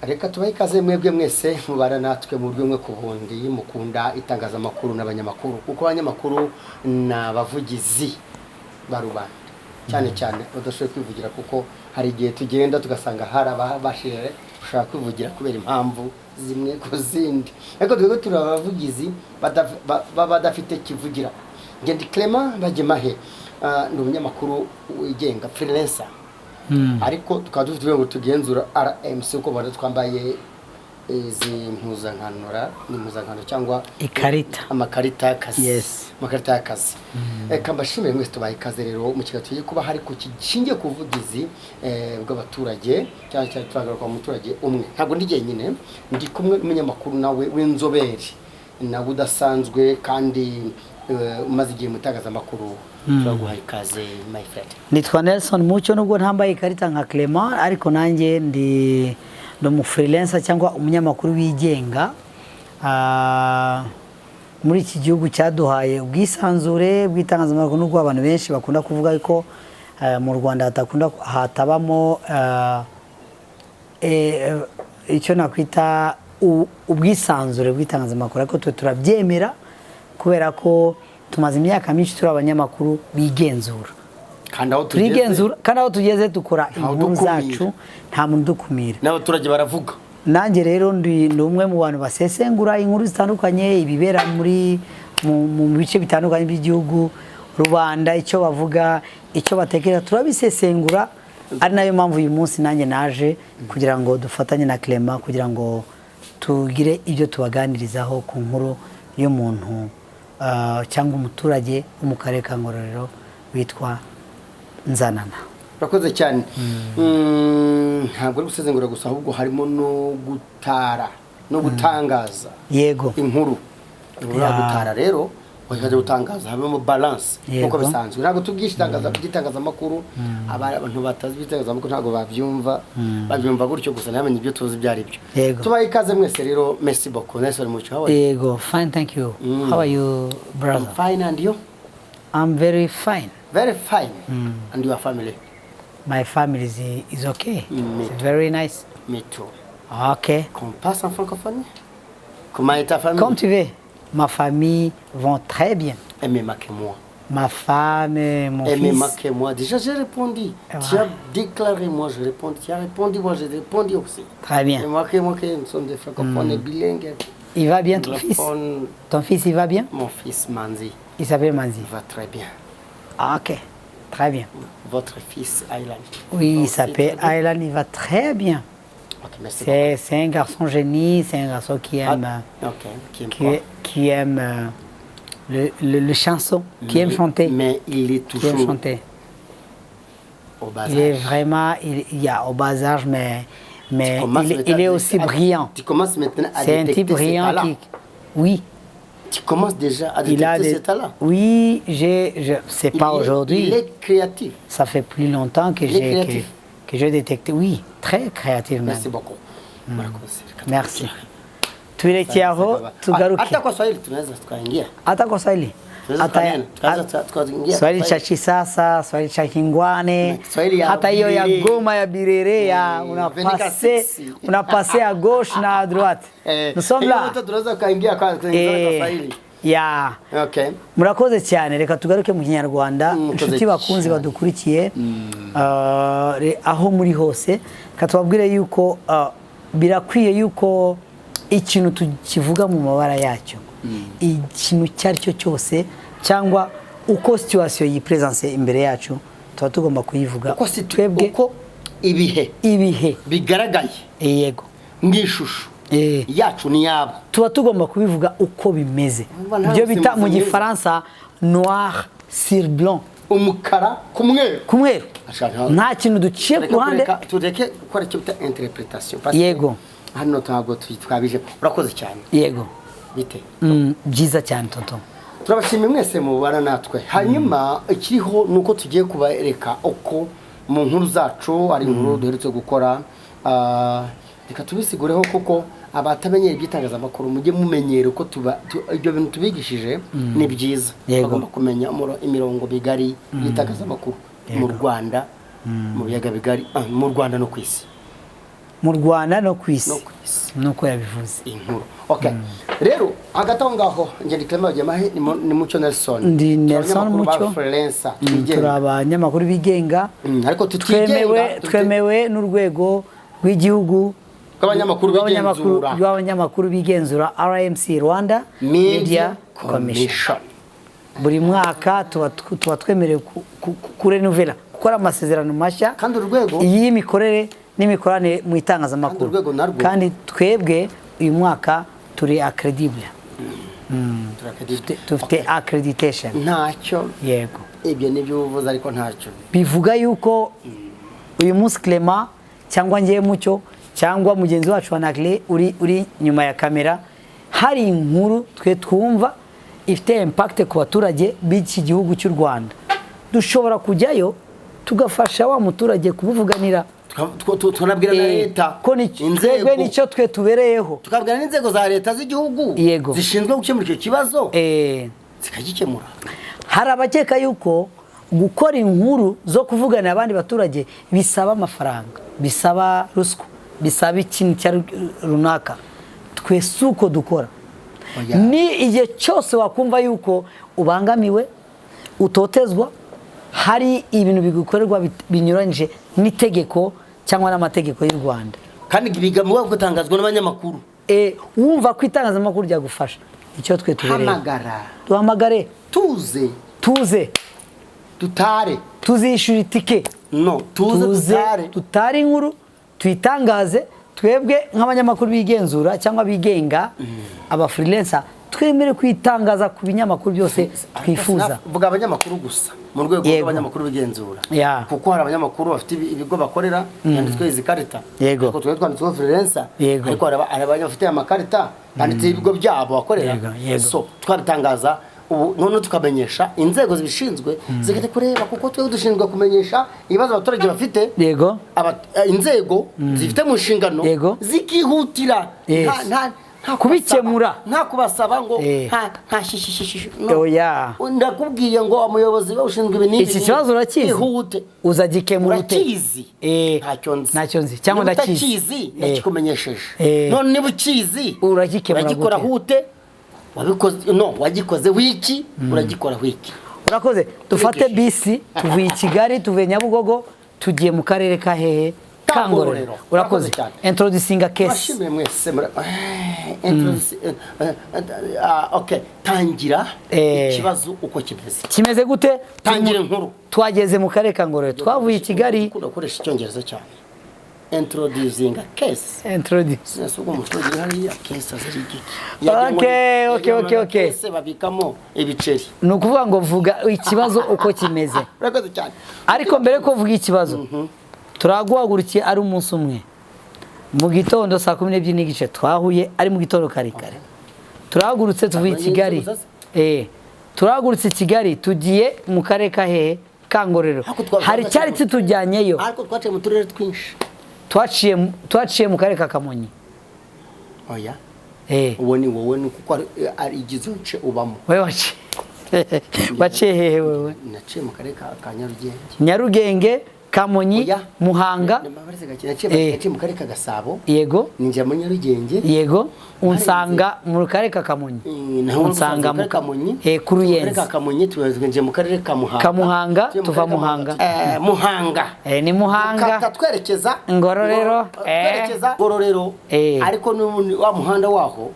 Reka tubahe ikaze mwebwe mwese mubana natwe mu buryo bumwe ku bundi, mukunda itangazamakuru n'abanyamakuru, kuko abanyamakuru ni abavugizi ba rubanda, cyane cyane badashoboye kwivugira, kuko hari igihe tugenda tugasanga hari ababashije gushaka kwivugira kubera impamvu zimwe ku zindi, ariko twebwe turi abavugizi baba badafite kivugira. Njye ndi Clement Bagemahe, ni umunyamakuru wigenga, freelancer, ariko tukaba dufite urwego tugenzura RMC, uko ubona twambaye izi mpuzankano, ni impuzankano cyangwa ikarita. Amakarita y'akazi. Yes. Amakarita y'akazi. Reka mbashimire mwese, tubaye ikaze rero mu kiganiro tugiye kuba hari ku gishingiye ku buvugizi bw'abaturage, cyane cyane turagaruka ku muturage umwe. Ntabwo ndi jyenyine, ndi kumwe n'umunyamakuru nawe w'inzobere, nawe udasanzwe kandi umaze igihe mu itangazamakuru. Turaguha ikaze, my friend. Nitwa Nelson Mucyo. Nubwo ntambaye ikarita nka Clement, ariko nanjye ndi umu freelancer cyangwa umunyamakuru wigenga. Muri iki gihugu cyaduhaye ubwisanzure bw'itangazamakuru, nubwo abantu benshi bakunda kuvuga ko mu Rwanda hatakunda hatabamo icyo nakwita ubwisanzure bw'itangazamakuru, ariko twe turabyemera kubera ko tumaze imyaka myinshi turi abanyamakuru bigenzura. Kandi aho tugeze Turigenzura, kandi aho tugeze dukora Ntawe inkuru udukumira. zacu, nta muntu udukumira. N'abaturage baravuga. Nanjye rero ndi umwe mu bantu basesengura inkuru zitandukanye, ibibera muri mu bice bitandukanye by'igihugu, rubanda icyo bavuga, icyo batekereza, turabisesengura. Ari nayo mpamvu uyu munsi nanjye naje kugira ngo dufatanye na Clement, kugira ngo tugire ibyo tubaganirizaho ku nkuru y'umuntu cyangwa umuturage wo mu karere ka Ngororero witwa Nzanana. Urakoze cyane. Ntabwo ari gusesengura gusa, ahubwo harimo no gutara no gutangaza inkuru. Inkuru gutara rero, ukajya gutangaza habamo balance nk'uko bisanzwe. Ntabwo tubwishe itangaza by'itangazamakuru, abantu batazi iby'itangazamakuru ntabwo babyumva, babyumva gutyo gusa, ntibamenye ibyo tuzi ibyo ari byo. Tubaye ikaze mwese rero. Merci beaucoup, Nelson Mucyo. How are you? Yego, fine, thank you. How are you, brother? I'm fine, and you? I'm very fine. Very fine. And your family? My family is okay. Me It's very nice. Me too. Ok. Qu'on passe en francophonie. Comment est ta famille? Comme tu veux. Ma famille vont très bien. Aimez-moi que moi. Ma femme, mon Aimez-moi fils. Que moi. Déjà, j'ai répondu. Tu as déclaré, moi je réponds. Tu as répondu, moi j'ai répondu aussi. Très bien. Aimez-moi que moi, que nous sommes des francophones et bilingues. Il va bien, ton fils? Anglophone. Ton fils, il va bien? Mon fils Manzi. Il s'appelle Manzi. Il va très bien. Ah, ok. Très bien. Votre fils Aylan? Oui, il Aussi s'appelle très bien. Aylan, il va très bien. Ok, merci. C'est un garçon génie, c'est un garçon qui aime, Ah, ok, qui aime quoi? Qui aime le chanson, qui aime chanter. Mais il est Qui aime toujours chanter. Au bas Il est âge. Vraiment, il y a au bas âge, mais Tu commences maintenant il est à aussi brillant. Tu commences maintenant à C'est un type détecter ses brillant talents. qui. Oui, Tu commences déjà à il a détecter des. ses talents. Oui, c'est pas aujourd'hui. Il est créatif. Ça fait plus longtemps que Il est j'ai créatif. Que j'ai détecté. Oui, très créatif même. Merci beaucoup. Murakoze. Merci. Tuelekee aho tugaruke. Hata kwa Swahili tunaweza tukaingia. Hata kwa Swahili. Tunaweza Hata tunaweza tukaingia. Swahili cha kisasa, Swahili cha Kingwane, Na Kiswahili ya hata hiyo ya Birere. Goma ya Birere ya una Venika passe six. Una passe à gauche na à droite. Eh, Nous sommes hiyo là. yote tunaweza tukaingia kwa Swahili. Ya. Okay. Murakoze cyane, reka tugaruke mu Kinyarwanda. Murakoze Inshuti bakunzi cyane. badukurikiye aho muri hose, reka tubabwire yuko birakwiye yuko ikintu tukivuga mu mabara yacyo, ikintu icyo ari cyo cyose cyangwa uko situation yipresence imbere yacu, tuba tugomba kuyivuga Uko twebwe uko ibihe ibihe bigaragaye yego mu ishusho yacu ni yabo. Tuba tugomba kubivuga uko bimeze. Urumva nta Ibyo bita mu musimbuzi mwiza. Gifaransa noir sur blanc. Umukara ku mweru. Ku mweru. Ashaka- Nta kintu duciye ku ruhande. Tureke gukora icyo bita interpretation parce que hano ntabwo twabije. Urakoze cyane. Yego. Bite? Byiza cyane, tonton. Turabashimiye mwese mubana natwe. Hanyuma ikiriho ni uko tugiye kubereka uko mu nkuru zacu ari inkuru duherutse gukora. Reka tubisigureho, kuko abatamenyera iby'itangazamakuru, mujye mumenyera uko tuba ibyo bintu tubigishije ni byiza. Bagomba kumenya imirongo migari y'itangazamakuru mu Rwanda, mu biyaga bigari, mu Rwanda no ku isi. Mu Rwanda no ku isi. No ku isi. Nuko yabivuze. Inkuru, okay. Rero hagati aho ngaho, njye ndi Clement Bagemahe, ni Mucyo Nelson. Ndi Turi Nelson abanyamakuru ba Mucyo. freelancer Turi twigenga. abanyamakuru bigenga. Ariko tutigenga. Twemewe twemewe n'urwego rw'igihugu rw'abanyamakuru bigenzura. Rw'abanyamakuru bigenzura, RMC, Rwanda Media Commission. Buri mwaka tuba twemerewe kurenuvela, gukora amasezerano mashya Kandi urwego y'imikorere n'imikoranire mu itangazamakuru. Kandi urwego narwo Kandi twebwe uyu mwaka turi accredible. Turakredite. Dufite accreditation. Ntacyo. Yego. Ibyo nibyo uvuze, ariko ntacyo. Bivuga yuko uyu munsi Clement cyangwa ngewe Mucyo cyangwa mugenzi wacu wa Nagle uri nyuma ya kamera, hari inkuru twe twumva ifite impact ku baturage b'iki gihugu cy'u Rwanda, dushobora kujyayo tugafasha wa muturage kumuvuganira. Tunabwira na leta, Ko inzego. Twebwe nicyo twe tubereyeho. Tukabwira n'inzego za leta z'igihugu zishinzwe gukemura icyo kibazo, zikagikemura. Hari abakeka yuko gukora inkuru zo kuvuganira abandi baturage bisaba amafaranga, bisaba ruswa, bisaba ikintu cya runaka. Twe si uko dukora. Oya. Ni igihe cyose wakumva yuko ubangamiwe, utotezwa, hari ibintu bigukorerwa binyuranyije n'itegeko cyangwa n'amategeko y'u Rwanda. Kandi bigamwa gutangazwa n'abanyamakuru. Wumva ko itangazamakuru ryagufasha, icyo twe tubereyeho. Hamagara. Duhamagare. Tuze. Tuze. Dutare. Tuzishyura itike. No tuze. Tuze. Dutare. Tutare inkuru, tuyitangaze. Twebwe nk'abanyamakuru bigenzura cyangwa bigenga, aba freelancer, twemere kuyitangaza ku binyamakuru byose twifuza. Vuga abanyamakuru gusa mu rwego rw'abanyamakuru bigenzura, kuko hari abanyamakuru bafite ibigo bakorera byanditsweho izi karita. Ariko twari twanditseho freelancer. Ariko hari abafite amakarita yanditseho ibigo byabo bakorera. Yego, yego. So twabitangaza ubu noneho tukamenyesha inzego zibishinzwe, zigahita kureba, kuko twebwe dushinzwe kumenyesha ibibazo abaturage bafite. Inzego zifite mu nshingano zikihutira nta Kubikemura. Nta kubasaba ngo nta shishishishi, no. Oya. Ndakubwiye ngo umuyobozi we ushinzwe ibi n'ibi Iki n'ibi. kibazo urakizi? Ihute. Uzagikemura ute? Urakizi? Ntacyo nzi. Ntacyo nzi cyangwa Niba ndakizi. utakizi, ndakikumenyesheje. None niba ukizi, Uragikemura uragikora gute? hute? Wabikoze, no wagikoze wiki, uragikora wiki. Urakoze. Dufate bisi, tuvuye i Kigali, tuvuye Nyabugogo, tugiye mu karere ka hehe? Ka Ngororero. Kangororero. Urakoze. Urakoze cyane. Introducinga case. Turashimiye mwese okay, tangira ikibazo uko kimeze. Kimeze gute? Tangira inkuru. Twageze mu karere ka Ngororero, twavuye i Kigali. Ukunda gukoresha icyongereza cyane. Introducing a case. Introduce. Sinasi ubwo umuturage hariya case azari igiki? Okay. Case babikamo ibiceri. Ni ukuvuga ngo vuga ikibazo uko kimeze. Urakoze cyane. Ariko mbere ko uvuga ikibazo, turaguhagurukiye ari umunsi umwe mu gitondo saa 12:30, twahuye ari mu gitondo kare kare, turahagurutse tuvuye i Kigali. Turahagurutse i Kigali, tugiye mu karere ka hehe? Ka Ngororero. Ariko Hari cyari kitujyanyeyo. Ariko twaciye mu turere twinshi. Twaciye mu karere ka Kamonyi. Oya, uwo ni wowe, ni kuko ari igize nce ubamo. Wowe waciye hehe wewe? Naciye mu karere ka Nyarugenge. Nyarugenge, Kamonyi, Oya. Muhanga. Nimbabareze gake, naciye mu karere ka Gasabo, ninjira muri Nyarugenge. Yego, unsanga mu karere ka Kamonyi. Naho Unsanga mu karere ka Kamonyi. Ku Mu karere Ruyenzi. ka Kamonyi twinjiye mu karere ka Muhanga. Ka Muhanga, Tuvuye mu tuva karere ka Muhanga. Muhanga. Ni Muhanga. Dukata twerekeza Ngororero, Twerekeza Ngororero. Ariko n'ubundi wa muhanda waho,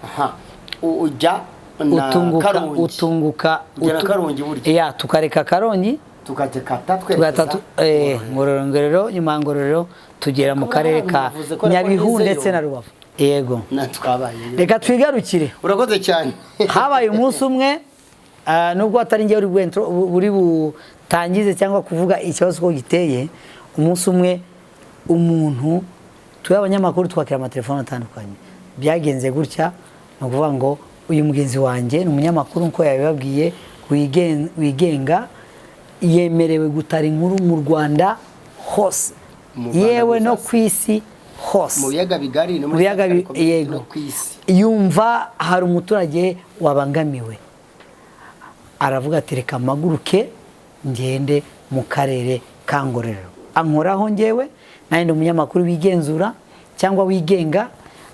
aha, ujya na Utunguka Karongi. Utunguka. Ujya na Karongi burya. Ya, tukareka Karongi. Tukajya kata Tugahita twerekeza Ngororero, Ngororero, nyuma ya Ngororero tugera mu Kuba karere ka navuze ko Nyabihu nagezeyo. ndetse na Rubavu. Yego. Na twabaye. Reka twigarukire. Urakoze cyane. Habaye umunsi umwe, nubwo atari njye uri butangize cyangwa kuvuga ikibazo uko giteye, umunsi umwe umuntu, twe abanyamakuru twakira amatelefone atandukanye, byagenze gutya. Ni ukuvuga ngo uyu mugenzi wanjye ni umunyamakuru nk'uko yabibabwiye, wigenga, yemerewe gutara inkuru mu Rwanda hose, Mu Rwanda yewe gusa no se. ku isi hose. Mu biyaga bigari no Mu muri biyaga South Africa yego. no ku isi. Yumva hari umuturage wabangamiwe, aravuga ati: "Reka mpaguruke ngende mu karere ka Ngororero." Ankoraho njyewe, nanjye ndi umunyamakuru wigenzura. cyangwa wigenga.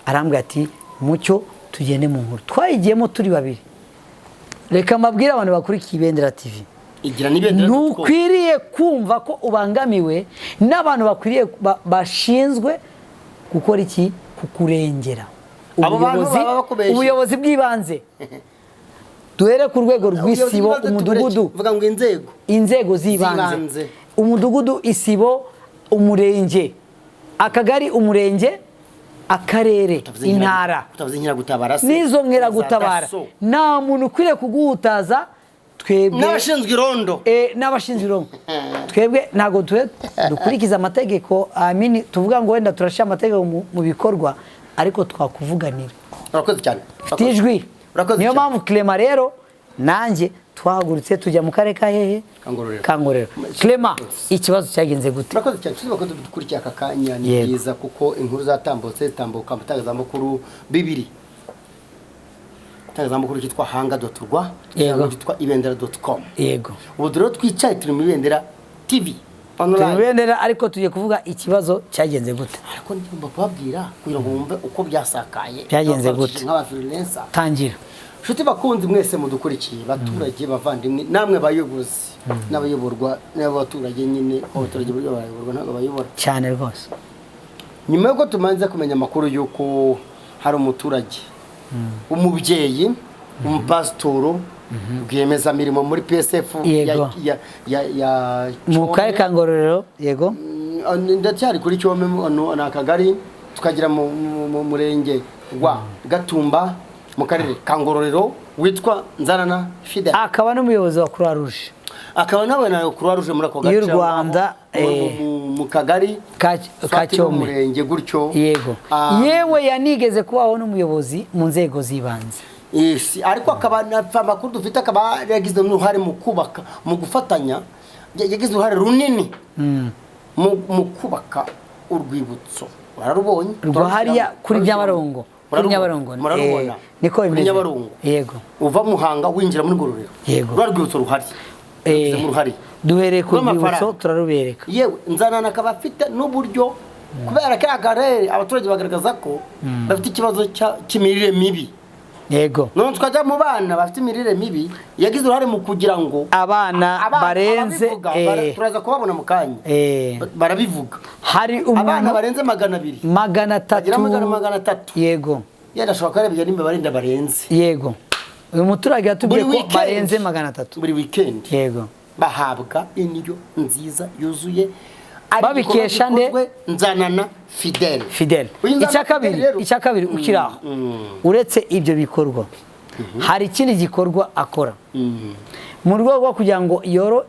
Arambwira ati mucyo tugende mu nkuru. Twayigiyemo turi babiri. Reka mbabwire abantu bakurikiye Ibendera TV, igira n'ibendera. Ntukwiriye kumva ko ubangamiwe n'abantu bakwiriye bashinzwe gukora iki? Kukurengera. Abo bantu baba bakubeshye. Ubuyobozi bw'ibanze, duhere ku rwego rw'isibo, umudugudu. Vuga ngo inzego. Inzego z'ibanze. Z'ibanze. Umudugudu, isibo, umurenge, akagari, umurenge, akarere, intara. Utavuze inkeragutabara se? N'izo nkeragutabara. Za DASSO. Nta muntu ukwiriye kuguhutaza. Twebwe n'abashinzwe irondo. N'abashinzwe irondo. Twebwe ntabwo twe dukurikiza amategeko, amini tuvuga ngo wenda turashyira amategeko mu bikorwa, ariko twakuvuganira. Urakoze cyane. Ufite ijwi. Urakoze Niyo cyane. mpamvu Clement rero nanjye twahagurutse tujya mu karere ka hehe? Ka Ngororero. Ka Ngororero. Clement, ikibazo cyagenze gute? Murakoze cyane, tuzi ko dukurikiye aka kanya ni Yego. byiza, kuko inkuru zatambutse zitambuka mu itangazamakuru bibiri: itangazamakuru cyitwa hanga.rwa, Yego. cyitwa ibendera.com. Ubu rero twicaye turi mu Ibendera TV Turi mu online. Ibendera, ariko tugiye kuvuga ikibazo cyagenze gute. Ariko ngomba kubabwira kugira ngo mwumve uko byasakaye. Byagenze gute? Nk'aba freelancer. Tangira. Nshuti bakunzi mwese mudukurikiye, baturage bavandimwe, namwe bayobozi n'abayoborwa n'abaturage nyine, abaturage buryo barayoborwa, ntabwo bayobora. Cyane rwose. Nyuma y'uko tumaze kumenya amakuru y'uko hari umuturage umubyeyi, umupasitoro, rwiyemezamirimo muri PSF Yego. ya Mu karere ka Ngororero, yego. Ndacyari kuri Cyome, ni akagari, tukagera mu murenge wa Gatumba mu karere ka Ngororero, witwa Nzanana Fidel. Akaba n'umuyobozi wa Croix Rouge. Akaba nawe na Croix Rouge muri ako gace Y'u Rwanda, aho, mu kagari ka Swati Cyome. n'umurenge gutyo. Yego. Yewe, yanigeze kubaho n'umuyobozi mu nzego z'ibanze. Yes, ariko akaba amakuru dufite akaba yagize n'uruhare mu kubaka, mu gufatanya, yagize uruhare runini mu kubaka urwibutso. Urarubonye? Rwa hariya kuri Nyabarongo, kuri Nyabarongo. Murarubona. Niko Kuri bimeze. Nyabarongo. Yego. Uva Muhanga winjira muri Ngororero. Yego. Rwa rwibutso ruhari. Rwibutso ruhari. Duhereye ku Rw'amafaranga. rwibutso, turarubereka. Yewe, Nzanana akaba afite n'uburyo, kubera kariya karere abaturage bagaragaza ko bafite ikibazo cy'imirire mibi. None twajya mu bana bafite imirire mibi, yagize uruhare mu kugira ngo Abana barenze ababivuga, turaza kubabona mu kanya. Barabivuga. Hari Abana umuntu barenze 200. 300. Bagera 300. Yego. Yenda ashobora kuba yarebye n'imibare inda barenze. Yego, uyu muturage yatubwiye Buri ko weekend. barenze 300. Buri weekend bahabwa indyo nziza yuzuye. Ari Babikesha igikorwa nde? gikozwe Nzanana Fidel. Fidel. Uyu Nzanana Icya kabiri, Fidel rero- icya kabiri ukiri aho, uretse ibyo bikorwa hari ikindi gikorwa akora mu rwego rwo kugira ngo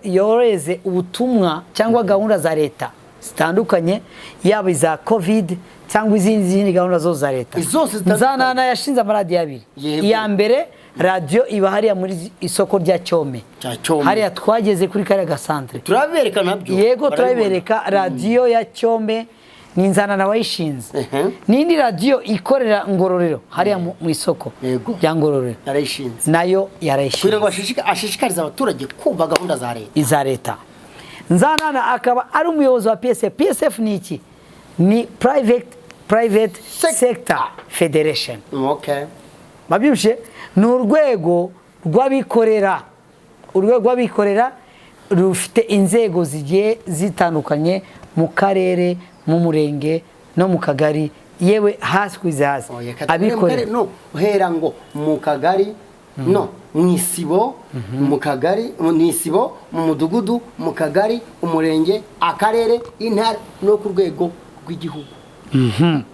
yorohereze ubutumwa cyangwa gahunda za leta zitandukanye, yaba iza COVID cyangwa izindi gahunda zose za leta. Zose zitandukanye. Nzanana yashinze amaradiyo abiri. Iya mbere radiyo iba hariya muri isoko rya Cyome. Cya Cyome. Hariya twageze kuri kariya gasantere. Turabereka nabyo. Yego. Barabibona. Turabereka radiyo ya Cyome, ni Nzanana wayishinze. N'indi radiyo ikorera Ngororero hariya mu isoko rya Ngororero. Yarayishinze. Nayo Kugira yarayishinze. ngo ashishikarize abaturage kumva gahunda za leta. Iza leta. Nzanana akaba ari umuyobozi wa PSF. PSF ni iki? Ni private sector federation. Babyumvishe? Ni urwego rw'abikorera, urwego rw'abikorera rufite inzego zigiye zitandukanye mu karere, mu murenge no mu kagari, yewe hasi kugeza hasi. Oya, kata- mu Abikorera. karere, no uhera ngo mu kagari, no mu isibo, mu kagari, mu isibo, mu mudugudu, mu kagari, umurenge, akarere, intara no ku rwego rw'igihugu,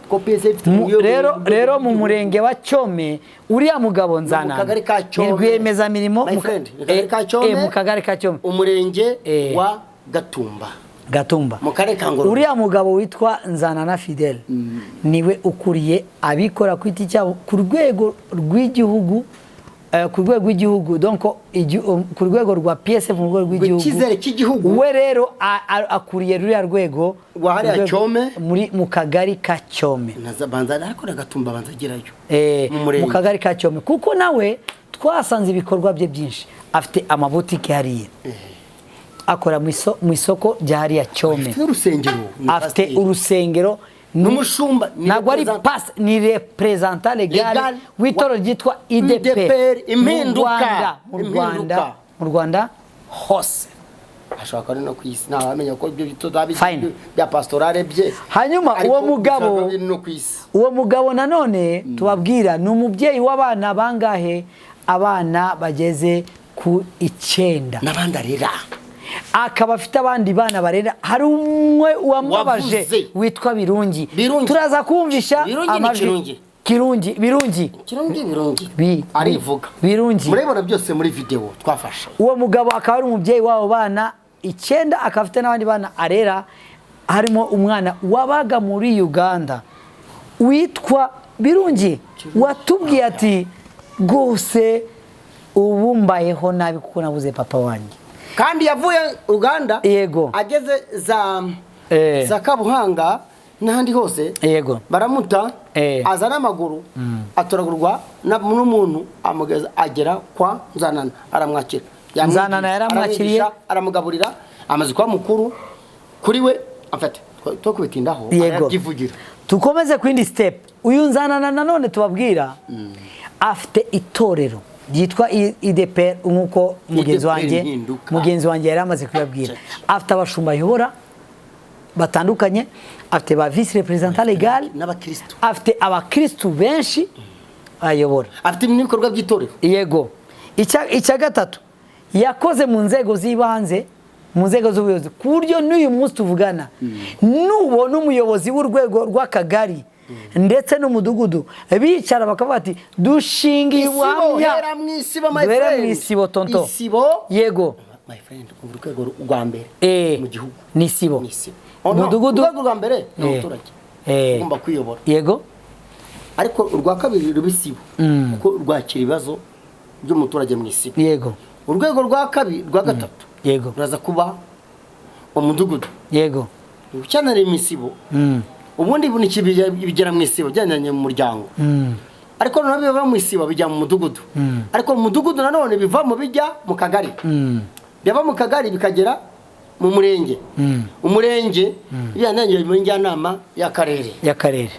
ko PSF ifite Rero urwego rero mu rw'igihugu. murenge wa Cyome, uriya mugabo Nzanana Mu kagari ka Cyome. ni rwiyemezamirimo. My friend, mu kagari ka Cyome. Mu kagari ka Cyome. Umurenge wa Gatumba. Gatumba. Mu karere ka Ngororero. Uriya mugabo witwa Nzanana Fidel niwe ukuriye abikora ku giti cyabo ku rwego rw'igihugu, ku rwego rw'igihugu, donc ku rwego rwa PSF, mu rwego rw'igihugu. Icyizere cy'igihugu. We rero akuriye ruriya rwego. Rwa hariya Cyome. Muri mu kagari ka Cyome. Banza ariko na Gatumba banza agerayo. Mu Mu murenge. kagari ka Cyome, kuko nawe twasanze ibikorwa bye byinshi, afite amabutike hariya, akora mu isoko rya hariya Cyome. Afite urusengero, ni Afite pasiteri. urusengero. N'umushumba ni Ntabwo ari representant- pasi, ni représentant légal Legal w'itorero ryitwa IDP IDPR, mu impinduka. Rwanda, mu Impinduka. Rwanda, mu Rwanda hose. Ashobora kuba ari no ku isi, ntawamenya ko ibyo bito Fine. bya pastorale bye. Hanyuma Ariko uwo mugabo bishobora kuba biri no ku isi. Uwo mugabo nanone tubabwira ni umubyeyi w'abana bangahe? Abana bageze ku 9. N'abandi arera. Akaba afite abandi bana barera. Hari umwe wamubabaje Wavuze. witwa Birungi. Birungi. Turaza kumvisha Birungi ni amajwi. Kirungi. Kirungi, Birungi. Kirungi, Birungi. Arivuga. Birungi. Murabibona byose muri video twafashe. Uwo mugabo akaba ari umubyeyi w'abo bana 9, akaba afite n'abandi bana arera, harimo umwana wabaga muri Uganda witwa Birungi, watubwiye ati rwose ubu mbayeho nabi kuko nabuze papa wanjye. Kandi yavuye Uganda. Yego. Ageze za Kabuhanga n'ahandi hose. Yego. Baramuta. Aza n'amaguru, atoragurwa n'umuntu amugeza agera kwa Nzanana, aramwakira. Yamwigisha, Nzanana yaramwakiriye. aramwigisha, aramugaburira, amaze kuba mukuru kuri we afite to kubitindaho. Yego. Arabyivugira. Tukomeze ku yindi step. Uyu Nzanana nanone tubabwira afite itorero ryitwa IDPR, nk'uko mugenzi IDPR wanjye impinduka. Mugenzi wanjye yari amaze kubabwira. Afite abashumba ayobora batandukanye, afite ba vice représentant légal, n'abakristo, afite abakristu benshi ayobora. Afite n'ibikorwa by'itorero. Yego. Icya gatatu, yakoze mu nzego z'ibanze, mu nzego z'ubuyobozi, ku buryo n'uyu munsi tuvugana nubona umuyobozi w'urwego rw'akagari ndetse n'umudugudu bicara bakavuga ati dushingiye Isibo, ubuhamya. hera mu isibo, my Duhera mu friend. isibo, tonto. Isibo. Yego. My friend, urwego rwa mbere mu gihugu Ni isibo. Ni isibo. Oh, no, Umudugudu. urwego rwa mbere ni umuturage ugomba kwiyobora. Ariko urwa kabiri ruba isibo, kuko rwakira ibibazo by'umuturage mu isibo. Urwego rwa kabiri, rwa gatatu, ruraza kuba umudugudu. Ucyananiye mu isibo, ubundi buniki bigera mu isibo byananiranye mu muryango, ariko noneho biva mu isibo bijya mu mudugudu, ariko mu mudugudu nanone bivamo bijya mu kagari, byava mu kagari bikagera mu murenge, umurenge byananiranye mu njyanama y'akarere. Y'akarere.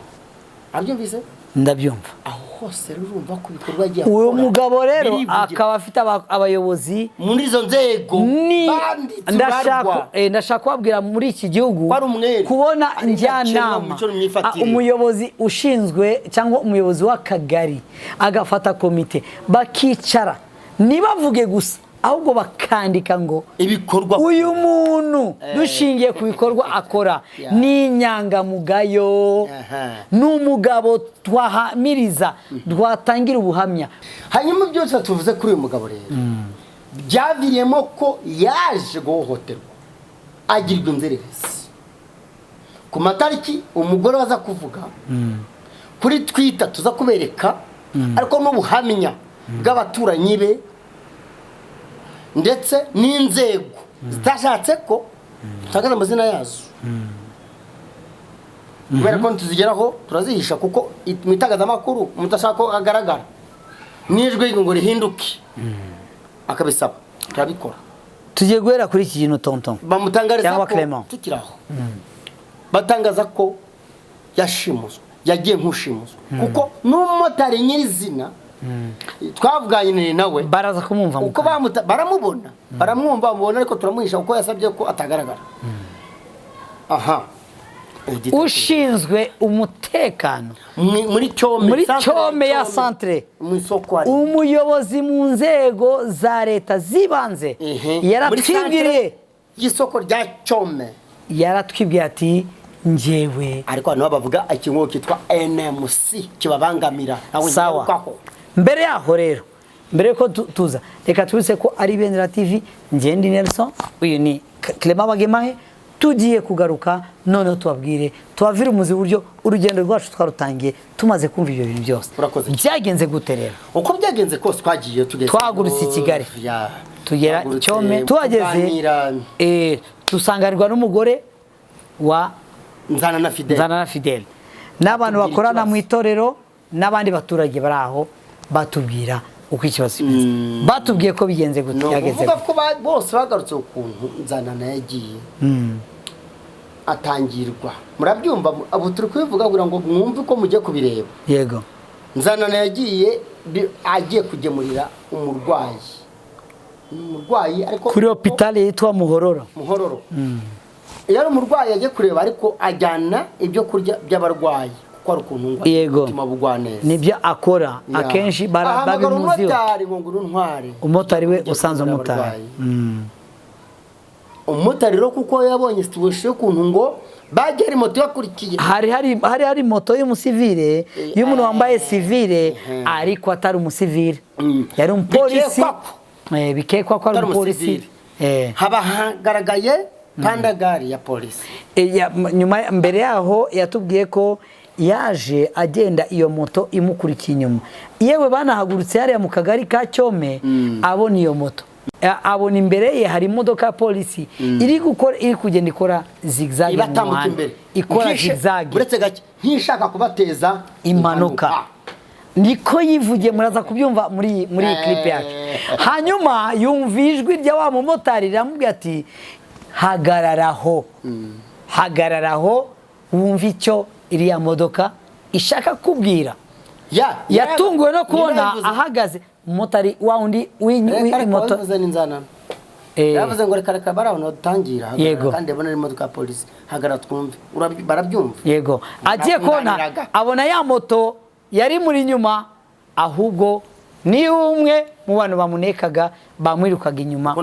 Abyumvise? Ndabyumva. Aho hose rero urumva ko ibikorwa agiye Uwo akora mugabo rero birivugira. akaba afite abayobozi muri izo nzego ni banditse ndashaka ubarwa. Ndashaka kubabwira muri iki gihugu Ko ari umwere. kubona Ari njyanama, indakemwa mu mico n'imyifatire. Umuyobozi ushinzwe cyangwa umuyobozi w'akagari agafata komite bakicara, ntibavuge gusa ahubwo bakandika ngo ibikorwa uyu muntu dushingiye ku bikorwa akora ni inyangamugayo, ni umugabo twahamiriza, twatangira ubuhamya. Hanyuma byose tuvuze kuri uyu mugabo rero byaviriyemo ko yaje guhohoterwa, agirwa inzererezi ku matariki umugore waza kuvuga kuri Twitter tuza kubereka, ariko n'ubuhamya bw'abaturanyi be ndetse n'inzego zitashatse ko tutagaza amazina yazo, kubera ko ntituzigeraho turazihisha, kuko mu itangazamakuru umuntu ashaka ko agaragara n'ijwi ngo rihinduke akabisaba, turabikora. Tugiye guhera kuri iki kintu, tonton. Bamutangariza Cyangwa ko Clement. tukiri aho, batangaza ko yashimuswe, yagiye nk'ushimuswe, kuko n'umumotari nyirizina twavuganye nawe Baraza kumwumva mu uko kanya. Baramubona, baramwumva, bamubona, ariko turamuhisha kuko yasabye ko atagaragara aha. Ushinzwe umutekano Muri Cyome. Muri Centre. Cyome ya centre. Mu isoko hari Umuyobozi mu nzego za leta z'ibanze Ehe. Muri yaratwibwiriye centre y'isoko rya Cyome. Yaratwibwiye ati njyewe Ariko abantu bavuga ikintu cyitwa NMC kibabangamira, ntabwo Sawa. ngigarukaho. Mbere yaho rero, mbere yuko tuza, reka tubise ko ari Ibendera TV. Ngendi Nelson, uyu ni Clement Bagemahe. Tugiye kugaruka noneho tubabwire, tubavire umuzi buryo urugendo rwacu twarutangiye tumaze kumva ibyo bintu byose. Urakoze. Byagenze gute rero? Uko byagenze kose, twagiye tugeze Twahagurutse i Kigali. Ya. Tugera Twahagurutse, Cyome, tuhageze tuganira. Dusanganirwa n'umugore wa Nzana na Fidel. Nzana na Fidel n'abantu Batubwira bakorana ikibazo. mu itorero n'abandi baturage bari aho, batubwira uko ikibazo kimeze. Batubwiye ko bigenze gute, Ni byageze ukuvuga gute. ko bose bagarutse ukuntu Nzanana yagiye. atangirwa. Murabyumva, ubu turi kubivuga kugira ngo mwumve uko mujye kubireba. Yego. Nzanana yagiye agiye kugemurira umurwayi. Umurwayi ariko kuri hôpital yitwa Muhororo. Muhororo. Yari umurwayi yagiye kureba, ariko ajyana ibyo kurya by'abarwayi kuko ari ukuntu ngo umutima bugwa neza. Nibyo akora akenshi barabimuziho. Umumotari ngo nguru ntware. Umumotari we usanzwe umumotari. Umumotari rero kuko yabonye situation y'ukuntu ngo bagera moto yakurikiye. Hari moto y'umusivile, y'umuntu wambaye civile ariko atari umusivile. Yari umupolisi. Bikekwa ko ari umupolisi. Haba hagaragaye pandagari ya polisi. Nyuma mbere yaho yatubwiye ko yaje agenda iyo moto imukurikiye inyuma. Yewe banahagurutse hariya mu kagari ka Cyome, abona iyo moto. Abona imbere ye hari imodoka ya polisi iri gukora, iri kugenda ikora zigzag mu muhanda. Ikora zigzag. Uretse gake ntishaka kubateza impanuka. Niko yivugiye, muraza kubyumva muri iyi clip yacu. Hanyuma yumva ijwi rya wa mumotari riramubwira ati hagararaho. Hagararaho wumva icyo iriya modoka ishaka kubwira. Yatunguwe no kubona ahagaze umumotari wa undi w'imoto. Yavuze ngo reka barabona dutangira kandi abona ari imodoka ya polisi, hagarara twumve. Barabyumva. Yego. Agiye kubona abona ya moto yari muri nyuma, ahubwo ni umwe mu bantu bamunekaga bamwirukaga inyuma.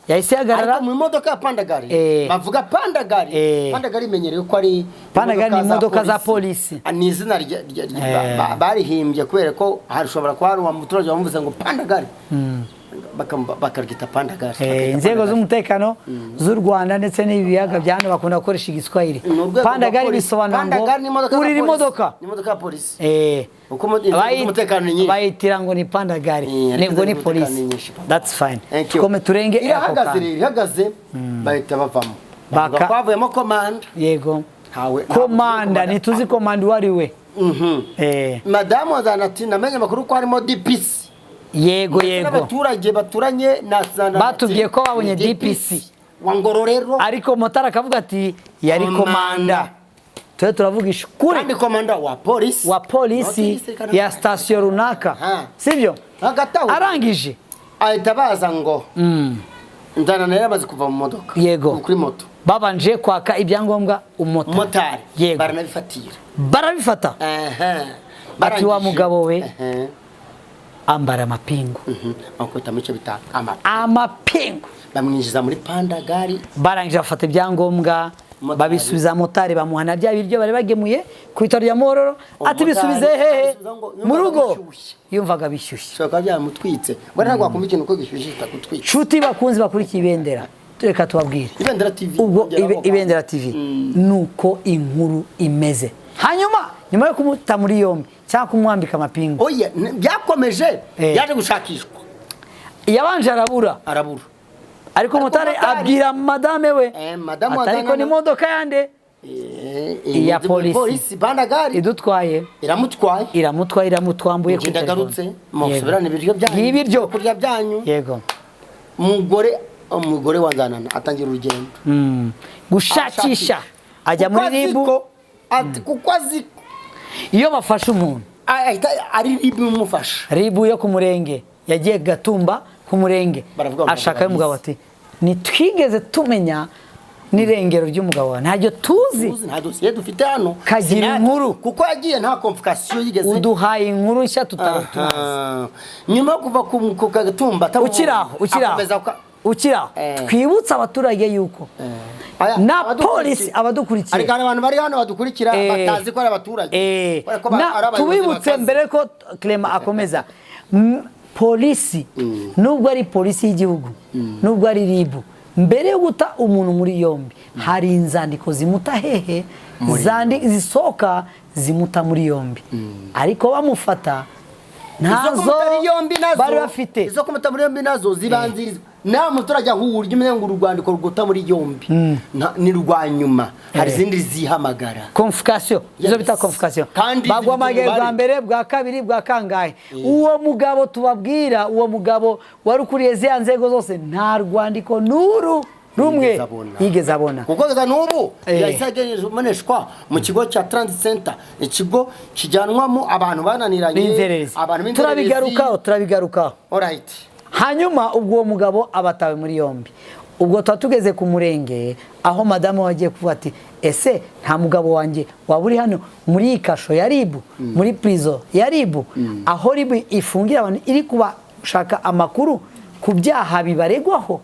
Yahise ahagarara. Ariko mu modoka ya Pandagari, bavuga Pandagari, Pandagari imenyereye ko ari Pandagari ni imodoka za polisi. Ni izina barihimbye kubera ko hashobora kuba hari umuturage wamuvuze ngo Pandagari. Bakaryita Pandagari. Inzego z'umutekano z'u Rwanda ndetse n'ibiyaga bya hano bakunda gukoresha igiswahili. Pandagari bisobanura ngo urira imodoka. Ni imodoka ya polisi. Uko umutekano ni nyinshi. Bayitira ngo ni Pandagari, nibwo ni polisi. That's fine. Kome turenge ihagaze bahita bavamo. Bavuyemo komanda. Yego. Komanda ntituzi komanda uwo ari we. Madamu Azana ati namenye amakuru ko harimo DPC. Yego yego. N'abaturage baturanye na Zana batubwiye ko babonye DPC wa Ngororero, ariko motari akavuga ati yari komanda. Twe turavugisha ukuri. Kandi komanda wa polisi, wa polisi ya station runaka, sivyo? Arangije ahita baza ngo Nzanana yari amaze kuva mu modoka. Yego. Kuri moto babanje kwaka ibyangombwa umumotari. Baranabifatira. Barabifata. Ati wa mugabo we ambara amapingu. Bakubita mu cyo bita amapingu. Bamwinjiza muri Pandagari. Barangije bafata ibyangombwa babisubiza motari, bamuhana bya biryo bari bagemuye ku bitaro bya Muhororo. Ati bisubize hehe mu rugo. Yumvaga bishyushye. Shoka byamutwitse. Bari ntabwo wakumva ikintu ko gishyushye kitakutwitse. Nshuti bakunzi bakurikiye Ibendera, reka tubabwire Ibendera TV. Ubwo Ibendera TV nuko inkuru imeze. Hanyuma nyuma yo kumuta muri yombi cyangwa kumwambika amapingu, oya byakomeje, yaje gushakishwa. Yabanje arabura. Ariko motari abwira madame we, ariko ni modoka yande iya polisi Pandagari idutwaye, iramutwaye iramutwambuye. Ndagarutse musubirane ibiryo byanyu, ibiryo kurya byanyu. Yego. Umugore wa Nzanana atangira urugendo gushakisha, ajya muri ribu. Kuko azi iyo bafashe umuntu ari ribu imufasha. Ribu yo ku murenge yagiye Gatumba ku murenge, ashaka umugabo ati nitwigeze tumenya n'irengero ry'umugabo wawe, ntabyo tuzi, nta dosiye dufite hano. Kagira inkuru kuko yagiye nta convocation yigeze. Uduhaye inkuru nshya tutari tuzi. Nyuma yo kuva ku Gatumba ukiraho twibutsa abaturage yuko na polisi abadukurikiye, ariko abantu bari hano badukurikira batazi ko ari abaturage. Tubibutse mbere ko Clement akomeza, polisi nubwo ari polisi y'igihugu, nubwo ari RIB, mbere yo guta umuntu muri yombi hari inzandiko zimuta hehe, zisohoka zimuta muri yombi. Ariko bamufata ntazo bari bafite. Izo kumuta muri yombi nazo zibanziriza nta muturage ahurya umenya ngo urwandiko ruguta muri yombi ni rwa nyuma, hari izindi zihamagara convocation, izo bita convocation. Bagwamagaye bwa mbere, bwa kabiri, bwa kangahe. Uwo mugabo tubabwira, uwo mugabo wari ukuriye ziriya nzego zose, nta rwandiko nuru rumwe Yigeze abona. Yigeze abona. Kuko kugeza n'ubu yahise ageneshwa mu kigo cya Transit Center, ikigo kijyanwamo abantu bananiranye, b'inzererezi. Abantu b'inzererezi. Turabigarukaho, turabigarukaho. Alright. Hanyuma ubwo uwo mugabo abatawe muri yombi, ubwo tuba tugeze ku murenge aho madamu we agiye kuvuga ati: "Ese nta mugabo wanjye waba uri hano muri iyi kasho ya RIB, muri prison ya RIB, aho RIB ifungira abantu iri kubashaka amakuru ku byaha bibaregwaho?"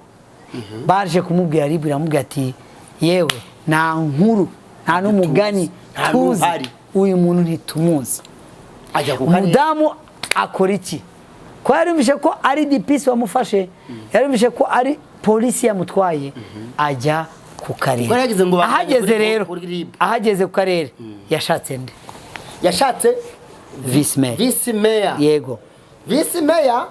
Baje kumubwira, RIB iramubwira ati: "Yewe, nta nkuru, nta n'umugani Nta tuzi, n'uhari. uyu muntu ntitumuzi." Ajya ku karere. Umudamu akora iki? Ko yarumvise ko ari DPC wamufashe, yarumvise ko ari polisi yamutwaye, ajya ku karere. Ubwo yaragize ngo bamujyane Ahageze rero, kuri RIB. ahageze ku karere yashatse nde? Yashatse Vice mayor. Vice mayor. Yego. Vice mayor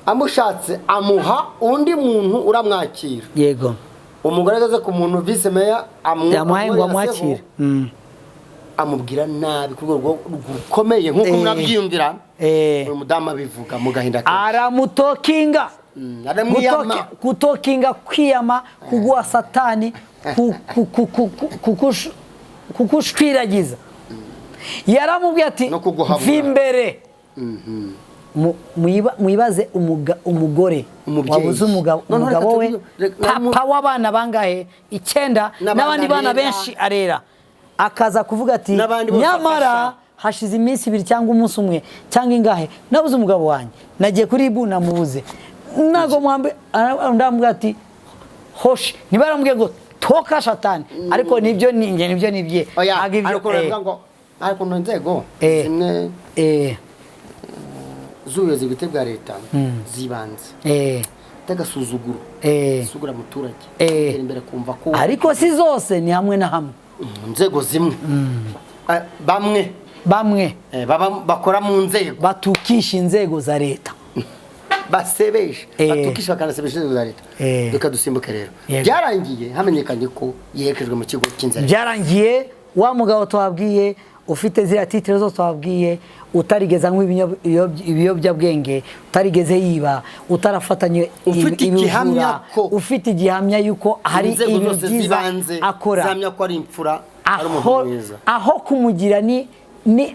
amushatse, amuha undi muntu uramwakira. Umugore ageze ku muntu vice mayor Yamuhaye ngo amwakire. Amubwira nabi ku rwego rukomeye nk'uko murabyiyumvira. Uyu mudamu abivuga mu gahinda kenshi. Aramutokinga. Aramwiyama. Kutokinga, kwiyama, kuguha satani, kukushwiragiza. Yaramubwiye ati: No kuguhabura. "Mva imbere." Mwibaze umugore Umubyeyi. wabuze umugabo, Noneho reka umugabo we, reka papa w'abana bangahe? Icyenda, N'abandi n'abandi bana arera. benshi arera, akaza kuvuga ati: N'abandi bose "Nyamara afasha. hashize iminsi 2 cyangwa umunsi umwe cyangwa ingahe nabuze umugabo wanjye, nagiye kuri RIB namubuze, ntabwo mwambe." Ndamubwira ati: "Hoshi." Niba yaramubwiye ngo "toka shatani", ariko nibyo ni njye, nibyo nibye. Oya, Ntabwo ibyo ariko uravuga ngo ariko mu nzego zimwe z'ubuyobozi bwite bwa leta z'ibanze by'agasuzuguro, sugura umuturage, gutera imbere, kumva ko Ariko si zose, ni hamwe na hamwe. Mu nzego zimwe, bamwe Bamwe baba bakora mu nzego batukisha inzego za leta. Basebeje, batukisha bakanasebesha inzego za leta. Reka dusimbuke rero. Yego. Byarangiye hamenyekanye ko yerekejwe mu kigo cy'inzara. Byarangiye wa mugabo twabwiye, ufite ziriya titre zose twabwiye, utarigeze anywa ibiyobyabwenge, utarigeze yiba, utarafatanye Ufite ibijura, igihamya ko ufite igihamya yuko hari inzego ibintu zose byiza z'ibanze akora, zihamya ko ari imfura, ari umuntu aho mwiza, aho kumugira ni ni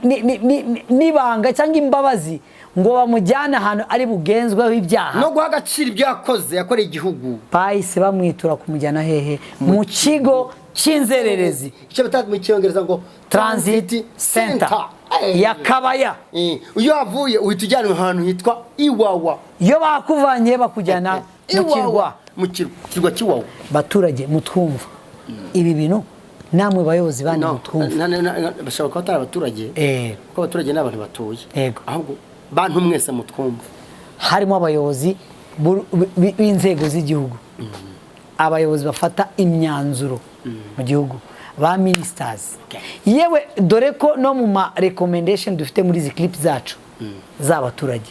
n'ibanga cyangwa imbabazi ngo bamujyane ahantu ari bugenzweho ibyaha no guha agaciro ibyo yakoze, yakoreye igihugu, bahise bamwitura kumujyana hehe? Mu kigo cy'inzererezi. Icyo bita mu Cyongereza ngo Transit Center ya Kabaya. Iyo wavuye uhita ujyanwa ahantu hitwa Iwawa. Iyo bakuvanye bakujyana mu Iwawa. kirwa. Mu kirwa cy'Iwawa. Baturage mutwumva, ibi bintu namwe bayobozi bandi No, mutwumva, bashobora kuba atari abaturage, kuko abaturage ni abantu batuye. Ahubwo bantu mwese mutwumva, harimo abayobozi b'inzego z'igihugu, abayobozi bafata imyanzuro mu gihugu, ba ministers, yewe dore ko no mu ma recommendation dufite muri izi clip zacu z'abaturage,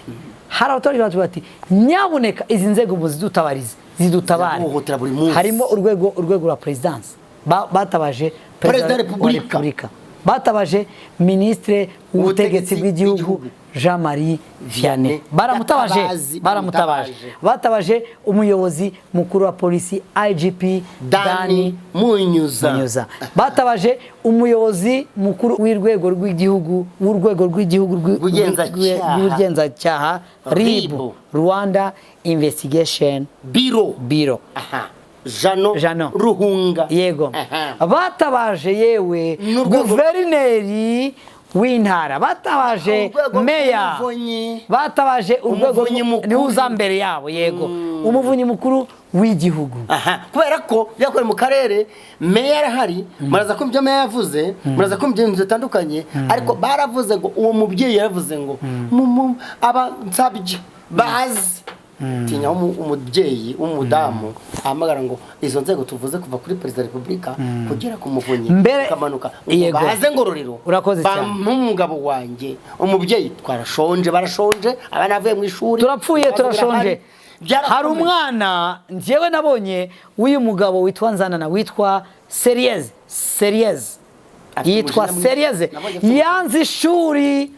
hari abaturage batubwira bati: "Nyabuneka izi nzego muzidutabarize, zidutabare." Zirahohotera buri munsi. Harimo urwego rwa perezidansi, batabaje Perezida wa wa Repubulika. Repubulika, batabaje minisitiri w'ubutegetsi Ubutegetsi bw'igihugu bw'igihugu. Jean Marie Vianney. Vianney. Baramutabaje. Gatabazi, Baramutabaje. baramutabaje. Batabaje umuyobozi mukuru wa polisi, IGP Dani Dani Munyuza. Munyuza. Batabaje umuyobozi mukuru w'urwego rw'igihugu Rw'ubugenzacyaha. rw'ubugenzacyaha, RIB, RIB. Rwanda Investigation Biro. Bureau. Aha, Jano. Jano. Ruhunga. Yego. Aha. Batabaje yewe guverineri w'intara, batabaje Urwego meya, rw'umuvunyi. batabaje urwego Umuvunyi mukuru. niwe uza mbere yabo, yego, umuvunyi mukuru w'igihugu. Aha, kubera ko byakorewe mu karere, meya arahari. Muraza kumva ibyo meya yavuze, muraza kumva ibintu bitandukanye, ariko baravuze ngo uwo mubyeyi yaravuze ngo aba nsabye bazi tinya umubyeyi w'umudamu ahamagara ngo izo nzego tuvuze, kuva kuri perezida wa repubulika kugera ku muvunyi, ukamanuka, ngo baze Ngororero, Urakoze cyane. bampe umugabo wanjye. Umubyeyi, twarashonje, barashonje, abana bavuye mu ishuri, Turapfuye, ibibazo turashonje. birahari. Byarakomeye. Hari umwana njyewe nabonye w'uyu mugabo witwa Nzanana, witwa Seriyeze, Seriyeze Afite yitwa umujinya mwinshi. Seriyeze. Nabonye afite umujinya. Yanze ishuri.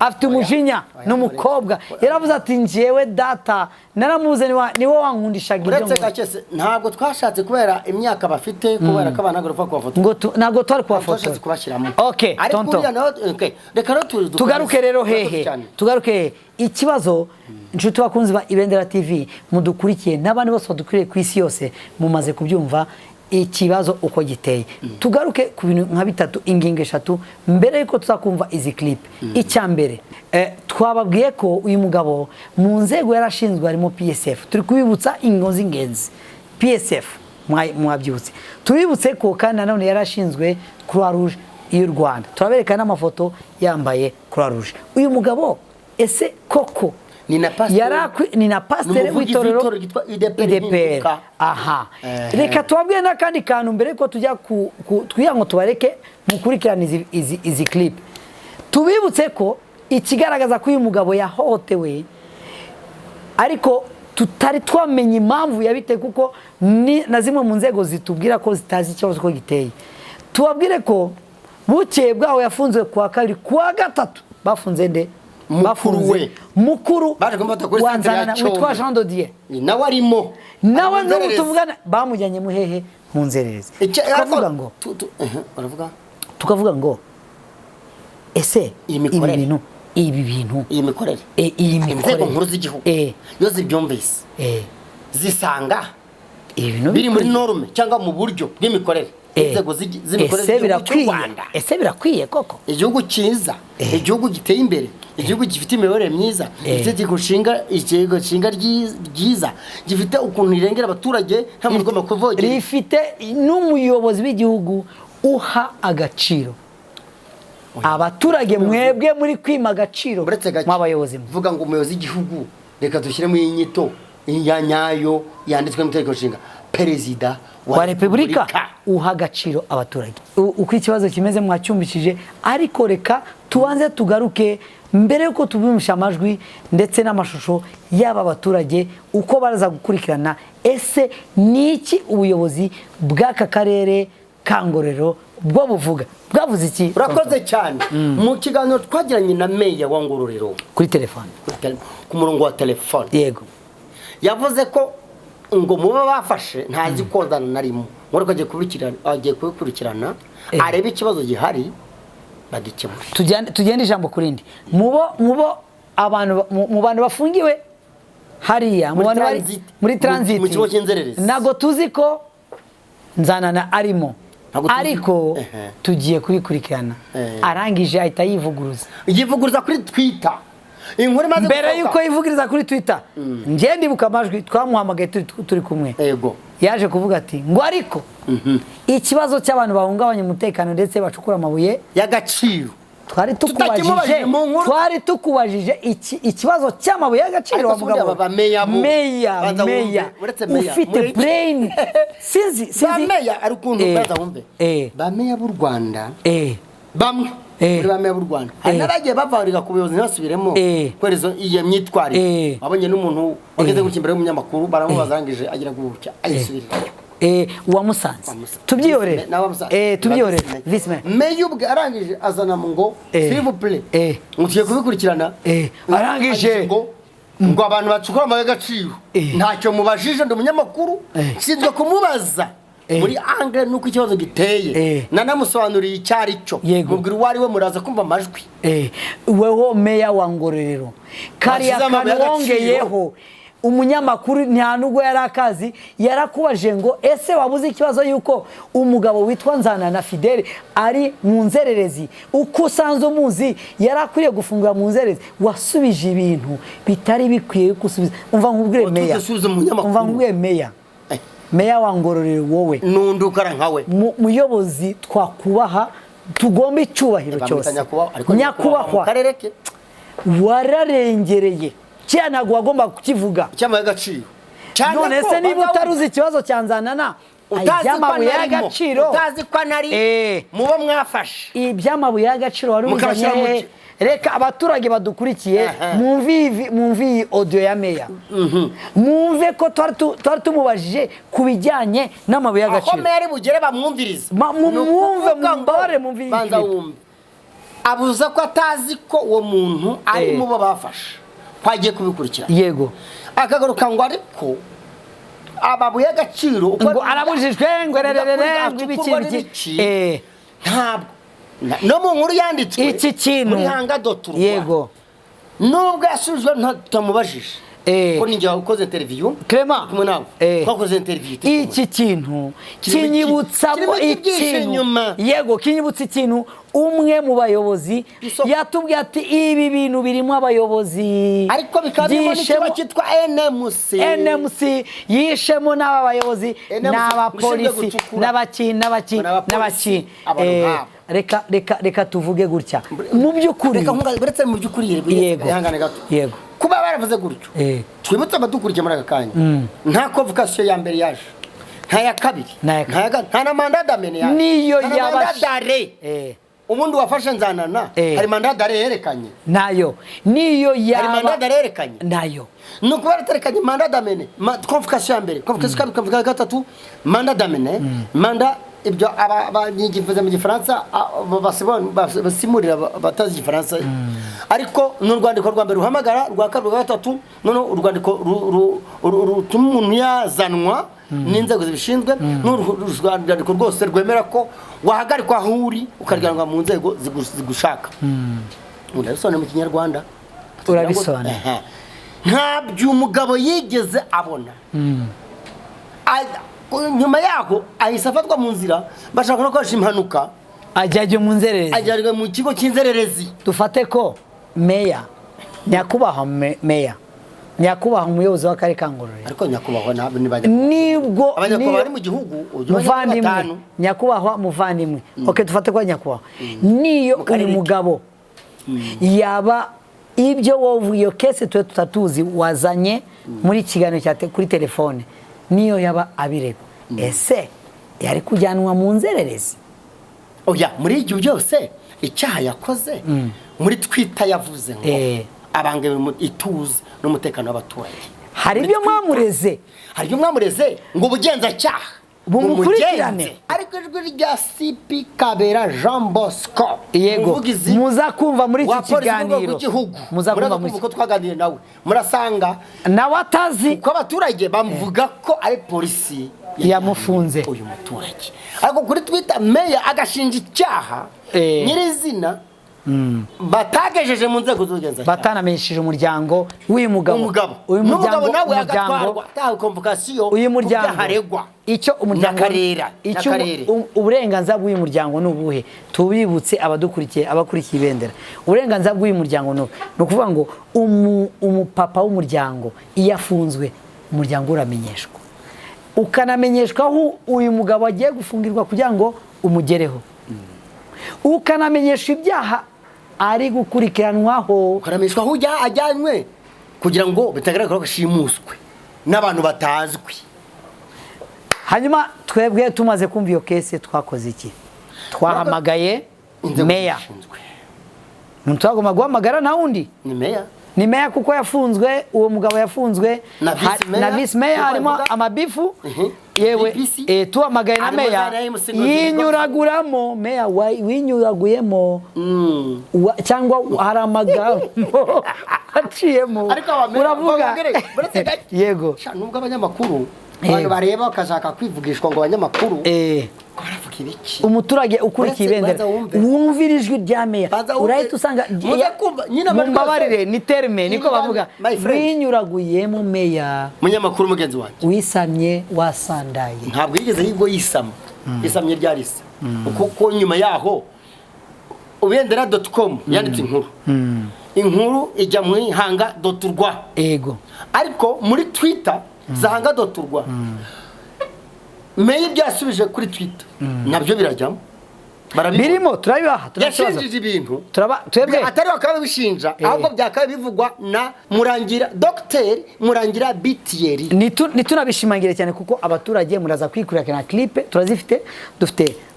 Afite umujinya. Oya, Ni umukobwa. Yaravuze ati: "Njyewe data naramuze, niwe wankundishaga ibyo." Uretse Ngo gake se, ntabwo twashatse kubera imyaka bafite, kubera ko abana ntabwo dupfa kubafotora. Ngo ntabwo twari kubafotora. Twashatse kubashyiramo. Okay. Ariko Tonto. uriya nawe, okay, reka rero Tugaruke rero. Murakoze Hehe? cyane. Tugaruke hehe? Ikibazo, inshuti bakunzi ba Ibendera TV mudukurikiye n'abandi bose badukuriye ku isi yose, mumaze kubyumva ikibazo uko giteye. Tugaruke ku bintu nka bitatu, ingingo eshatu, mbere yuko tuzakumva izi clip. Icya mbere, twababwiye ko uyu mugabo mu nzego yarashinzwe harimo PSF. Turi kubibutsa ingingo z'ingenzi. PSF mwabyibutse. Tubibutse ko kandi nanone yarashinzwe Croix Rouge y'u Rwanda. Turabereka n'amafoto yambaye Croix Rouge. Uyu mugabo ese koko Ni na pasiteri. Ni na pasiteri Ni umuvugizi w'itorero w'itorero ryitwa UDPR. UDPR. Impinduka. Aha. Ehe. Reka tubabwire n'akandi kantu mbere yuko tujya ku twira ngo tubareke mukurikirane izi clip. Tubibutse ko ikigaragaza ko uyu mugabo yahohotewe, ariko tutari twamenya impamvu yabiteye, kuko ni na zimwe mu nzego zitubwira ko zitazi ikibazo ko giteye. Tubabwire ko bukeye bwaho yafunzwe kuwa kabiri, kuwa gatatu bafunze nde? Mukuru Bafunze we. mukuru Baje kumufata kuri wa centre ya Nzanana Cyombe. witwa Jean de Dieu. Nawe arimo. Nawe Ari mu n'ubu nzererezi. tuvugana bamujyanye muhehe? Mu nzererezi. Tukavuga ngo Uravuga? Tukavuga ngo ese Iyi ibi mikorere. bintu, ibi bintu, Iyi mikorere, iyi inzego mikorere nkuru z'igihugu iyo zibyumvise zisanga ibi bintu biri muri bikwiye. norme cyangwa mu buryo bw'imikorere, inzego z'imikorere Ese z'igihugu cy'u birakwiye? Rwanda, Ese birakwiye koko? igihugu cyiza, igihugu giteye imbere, igihugu gifite imiyoborere myiza, gifite itegeko nshinga ryiza, gifite ukuntu rirengera abaturage, nta muntu ugomba kuvogera. Rifite n'umuyobozi w'igihugu uha agaciro abaturage. Mwebwe muri kwima agaciro Uretse gake, mw'abayobozi mwe. Vuga ngo umuyobozi w'igihugu, reka dushyiremo inyito ya nyayo yanditswe mu itegeko nshinga: perezida wa repubulika uha agaciro abaturage. Uko ikibazo kimeze mwacyumvishije, ariko reka tubanze tugaruke mbere yuko tubumvisha amajwi ndetse n'amashusho y'aba baturage uko baraza gukurikirana. Ese ni iki ubuyobozi bw'aka karere ka Ngororero bwo buvuga? Bwavuze iki? Urakoze cyane. Mu kiganiro twagiranye na meya wa Ngororero Kuri telefone. Ku murongo wa telefone, Yego. yavuze ko ngo muba bafashe ntazi kozana na rimwe, ngo ariko agiye kubikurikirana, arebe ikibazo gihari bagikemura. Tugende ijambo ku rindi. Mubo abantu mu bantu bafungiwe hariya mu Muri bantu bari transit. muri transit, Mu kigo cy'inzererezi. Ntabwo tuzi ko Nzanana arimo. Ntabwo tuzi. Ariko tugiye kubikurikirana. Arangije ahita yivuguruza. Yivuguruza kuri Twitter, inkuru imaze Mbere gusohoka. yuko yivugiriza kuri Twitter, njye ndibuka amajwi twamuhamagaye turi kumwe. Yaje kuvuga ati ngo ariko ikibazo cy'abantu bahungabanya umutekano ndetse bacukura amabuye y'agaciro. Twari tukubajije, Tutakimubajije mu nkuru. twari tukubajije ikibazo cy'amabuye y'agaciro. Ariko Wa se ubundi mugabo aba ba meya bo? Meya, Banza wumve, meya uretse meya, ufite brain, sinzi Ba sinzi. meya ari ukuntu, baza wumve, ba meya b'u Rwanda, bamwe muri ba meya b'u Rwanda, hari n'abagiye bavarira ku buyobozi ntibasubiremo kubera iyo myitwarire. Wabonye n'umuntu wageze gutya imbere y'umunyamakuru, baramubaza, arangije agira gutya ayisubirirayo. Uwamusanze tubyihorere. Tubyihorere, vice mayor. Meya ubwe arangije azana mu ngo s'il vous plaît, ngo tugiye kubikurikirana. Arangije. Ngo abantu bacukura amabuye y'agaciro, ntacyo mubajije, ndi umunyamakuru, nshinzwe kumubaza muri angle nuko ikibazo giteye. Nanamusobanuriye icyo ari cyo, mubwira uwo ari we, muraza kumva amajwi. Weho meya wa Ngororero, kariya Bashyize amabuye kantu y'agaciro. wongeyeho, umunyamakuru nta nubwo yari akazi. Yarakubajije ngo ese wabuze ikibazo yuko umugabo witwa Nzanana Fidele ari mu nzererezi, uko usanzwe umuzi yari akwiriye gufungura mu nzererezi? Wasubije ibintu bitari bikwiye gusubiza. Umva nkubwire, Watuze meya, usubiza umunyamakuru. umva nkubwire, meya, meya wa Ngororero, wowe N'undi ukora nkawe. Muyobozi twakubaha, tugomba icyubahiro Bamwita cyose. nyakubahwa, ariko mu Nyakubahwa, karere ke. Wararengereye kiriya, ntabwo wagomba kukivuga. Icyamabuye y'agaciro. Cyane None ko se niba baza utaruzi ikibazo cya Nzanana, utazi ko iby'amabuye anarimo, y'agaciro, utazi ko anari mubo mwafashe, iby'amabuye y'agaciro wari uzanye mukabashyira mu hehe? Reka abaturage badukurikiye mwumve iyi audio ya meya, mwumve ko twari tumubajije ku bijyanye n'amabuye aho y'agaciro. meya ari bugere bamwumvirize. Mwumve, Ni ukuvuga ngo mumbabarire, mwumve iyi banza clip. wumve. Abuza ko atazi ko uwo muntu ari Eh. mu bo bafashe, ko agiye kubikurikirana. Akagaruka ngo ariko amabuye y'agaciro uko Ngo arabujijwe, ngo rererere, ngo ibiki acukurwa ibiki. n'ibiki. Ntabwo no mu nkuru yanditswe Iki kintu muri hanga dot rwa, nubwo yasubijwe tutamubajije, ko ninjye wakoze interview Clement. kumwe nawe, twakoze interview turi kumwe. Iki kintu Kirimo kinyibutsamo kirimo ikibyihishe ikintu inyuma. Yego, kinyibutsa ikintu umwe mu bayobozi Isoko. yatubwiye ati: "Ibi bintu birimo abayobozi." Ariko bikaba birimo n'ikigo Byishemo- cyitwa NMC. NMC yishemo n'aba bayobozi NMC n'abapolisi ushinzwe gucukura. n'abaki n'abaki N'abapolisi, n'abaki. abantu nk'abo. Reka tuvuge gutya mu by'ukuri. Reka nkunga, uretse mu by'ukuri, ihangane gato. Kuba baravuze gutyo, twibutse abadukurikiye muri aka kanya, nta convocation ya mbere yaje, nta ya kabiri, Nta ya nta ya nta na mandat d'amener yaje, Niyo nta na mandat d'arrêt. Ubundi wafashe Nzanana, hari mandat d'arrêt yerekanye? Nayo niyo Hari yaba mandat d'arrêt yerekanye? Nayo. Ni ukuba baraterekanye mandat d'amener, convocation ya mbere, convocation ya kabiri, convocation ya gatatu, mandat d'amener, mandat, ibyo abanyigivuze mu Gifaransa, basimurira batazi Igifaransa, ariko ni urwandiko rwa mbere ruhamagara, rwa kabiri, rwa gatatu, noneho urwandiko rutuma umuntu yazanwa n'inzego zibishinzwe, n'urwandiko rwose rwemera ko wahagarikwa aho uri ukaryanwa mu nzego zigushaka. Urabisobanura mu Kinyarwanda. Urabisobanura. Aha. Ntabyo umugabo yigeze abona. Nyuma yaho ahise afatwa mu nzira, bashaka no gukoresha impanuka. Ajya mu nzererezi. Ajyanwe mu kigo cy'inzererezi. Dufate ko meya, nyakubahwa meya, nyakubahwa umuyobozi w'akarere ka Ngororero, Ariko nyakubahwa ntabwo ni bajya nibwo abanyakubahwa niyo- bari mu gihugu ujya muvandimwe batanu. Nyakubahwa muvandimwe, ok, dufate ko nyakubahwa niyo Mu karere uyu ke. mugabo yaba ibyo wowe iyo case twe tutatuzi wazanye muri kiganiro cya kuri telefone, niyo yaba abiregwa, ese yari kujyanwa mu nzererezi? Oya, muri ibyo byose icyaha yakoze muri Twitter yavuze ngo abangamira ituze n'umutekano w'abaturage. Hari Muri ibyo Twitter. mwamureze. Hari ibyo mwamureze ngo ubugenzacyaha Bumukurikirane. bumugenze. Ariko ijwi rya CP Kabera Jean Bosco, umuvugizi Muza kumva muri iki wa polisi ku rwego kiganiro rw'igihugu, muza muraza kumva muri kumva uko twaganiriye nawe, murasanga nawe atazi kuko abaturage bamuvuga ko ari polisi yamufunze. Uyu muturage. Ariko kuri Twitter meya agashinja icyaha nyirizina batagejeje mu nzego z'ubugenzacyaha, batanamenyesheje umuryango w'uyu mugabo. Umugabo Uyu n'umugabo muryango, nawe umuryango agatwarwa atahawe convocation uyu ku muryango byaha aregwa. Icyo umuryango N'akarere, icyo n'akarere. Uburenganzira bw'uyu muryango ni ubuhe? Tubibutse abadukurikiye, abakurikiye ibendera, uburenganzira bw'uyu muryango ni ubu. Ni ukuvuga ngo umupapa w'umuryango iyo afunzwe, umuryango uramenyeshwa, ukanamenyeshwa aho uyu mugabo agiye gufungirwa kugira ngo umugereho, ukanamenyeshwa ibyaha ari gukurikiranwaho. Ukanamenyeshwa aho ujya ajyanywe kugira ngo bitagaragara ko ashimuswe n'abantu batazwi. Hanyuma twebwe tumaze kumva iyo case twakoze iki? Twahamagaye Inzego meya. zibishinzwe. Umuntu twagomba guhamagara nta wundi ni meya. Ni meya, kuko yafunzwe, uwo mugabo yafunzwe Na vice meya, na vice meya niko harimo babivuga. amabifu. Yewe, DPC. tuhamagaye na Harimo meya za MC ngo yinyuraguramo. Meya winyuraguyemo cyangwa hari amagambo aciyemo Ariko abameya uravuga. bababwire, uretse gake. Yego. Sha, nubwo abanyamakuru, abantu bareba bakashaka kwivugishwa ngo abanyamakuru ko baravuga ibiki. Umuturage ukurikiye Uretse ibendera banza wumve. wumvira ijwi rya meya, Banza wumve. urahita usanga Muze kumva, nyine amajwi mumbabarire, yose. ni terme niko bavuga. My friend. Winyuraguyemo meya. Munyamakuru mugenzi wanjye, Wisamye wasandaye. Ntabwo yigeze yibwo yisama, yisamye ryarisa, kuko nyuma yaho ubendera.com yanditse inkuru, inkuru ijya mu ihanga.rwa. Ariko muri Twitter za hanga.rwa, meya ibyo yasubije kuri Twitter nabyo birajyamo, barabibona. Birimo, turabibaha, turabibaza. Yashinjije ibintu Turaba twebwe atari bakaba babishinja, ahubwo byakaba bivugwa na Murangira, Dr Murangira Bitieri. Nitunabishimangire cyane kuko abaturage muraza kwikurikirana clip, turazifite,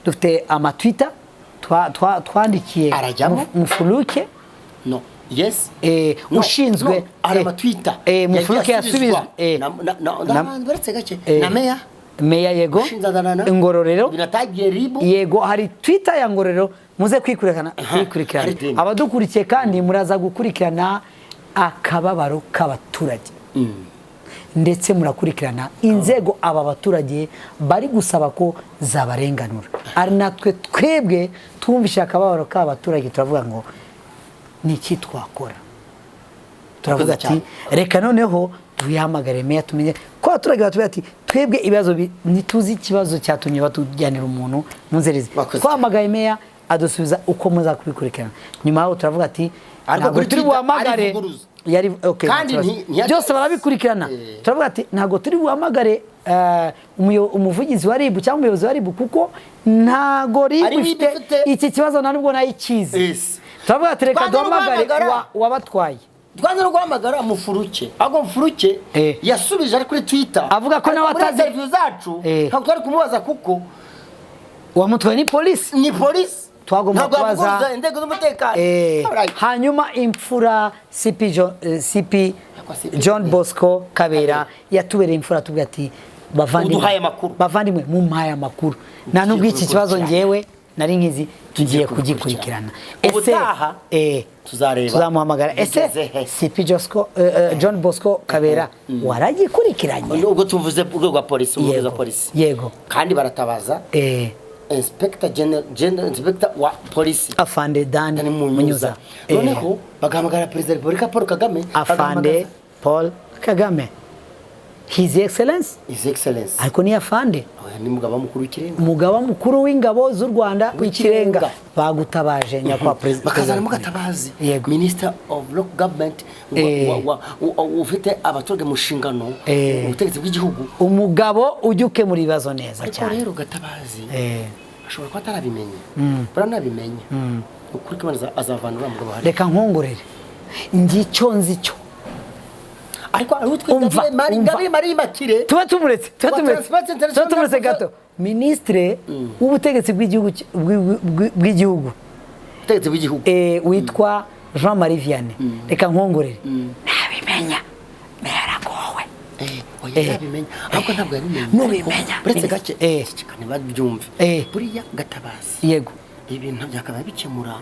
dufite amatwitter twandikiye Arajyamo? Mufuluke. No, yes. No, Ushinzwe no, hari amatwita Mufuluke yasubizwe na uretse gake na meya. Meya, yego. Ushinzanana. Ngororero. Binatagiye RIB. Yego, hari Twitter ya Ngororero, muze kwikurikirana kwikurikirana. Hari ideni. Abadukurikiye kandi muraza gukurikirana akababaro k'abaturage, ndetse murakurikirana inzego aba baturage bari gusaba ko zabarenganura. Ari natwe twebwe twumvishe akababaro k'aba baturage, turavuga ngo ni iki twakora? Turavuga Murakoze ati reka noneho tuyihamagare meya, tumenye ko abaturage batubwira ati twebwe ibibazo ntituzi ikibazo cyatumye batujyanira umuntu munzerezi. Bakoze. Twahamagaye meya, adusubiza uko muzakubikurikirana. Nyuma yaho turavuga ati Ariko ntabwo kuri turi Twitter buhamagare arivuguruza. Yari okay, Kandi nta kibazo. Byose barabikurikirana. Turavuga ati ntabwo turi buhamagare umuvugizi wa RIB cyangwa umuyobozi wa RIB, kuko ntago RIB Ari RIB ifite ifite- iki kibazo, nta nubwo nayo ikizi. Yes. Turavuga ati reka Twanze no duhamagare guhamagara. wabatwaye. Twanze no guhamagara Mufuruke, ahubwo Mufuruke yasubije ari kuri Twitter Avuga ko. nawe Ariko muri atazi- interview zacu ntabwo twari kumubaza kuko Uwamutwaye ni polisi. Ni polisi. Twagomba Ntabwo kubaza- yavuguruza inzego z'umutekano. Alright. Hanyuma imfura CP John, CP Ariko CP John Bosco Kabera yatubereye imfura, tubwira ati bavandimwe, Uduhaye amakuru. bavandimwe, mumpaye amakuru, nta nubwo iki kibazo kubikurikirana. ngewe nari nkizi, tugiye kubikurikirana. kugikurikirana. Ese Ubutaha tuzareba tuzamuhamagara ese bigeze he. CP Josco, John Bosco Kabera, waragikurikiranye? Ubwo tuvuze urwego rwa polisi, umuvugizi wa Yego. polisi, Yego. kandi baratabaza inspector general, general inspector wa polisi Afande Dan Dani Munyuza. Munyuza. Noneho bagahamagara Perezida wa Repubulika Paul Kagame. Afande Paul Kagame, His Excellence. His Excellence. Ariko ni afande. Oya, ni mugaba mukuru w'ikirenga. Umugaba mukuru w'ingabo z'u Rwanda w'ikirenga. W'ikirenga. Bagutabaje, nyakubahwa perezida. Bakazanamo Gatabazi, Yego. Minister of Local Government, ufite abaturage mu nshingano, ubutegetsi bw'igihugu. Umugabo ujya ukemura ibibazo neza Ariko cyane. rero Gatabazi ashobora kuba atarabimenya. Buriya nabimenya, ukuri ko Imana azavana uriya mugabo hariya. Reka nkongorere, ngicyo nzi cyo. Ariko hari utwo Umva, Ingabire Marie, umva. Ingabire Marie Immaculée Tuba tumuretse, tuba wa tumuretse, Transparency tuba International. tumuretse gato. Minisitire w'ubutegetsi bw'igihugu bw'igihugu, ubutegetsi bw'igihugu, witwa Jean Marie Vianney, reka nkongorere, nabimenya yaragowe. Oya, yabimenya, ariko ntabwo yabimenya. Nubimenya. Uretse gake, ceceka ntibabyumve. Buriya Gatabazi, ibintu byakabaye bikemura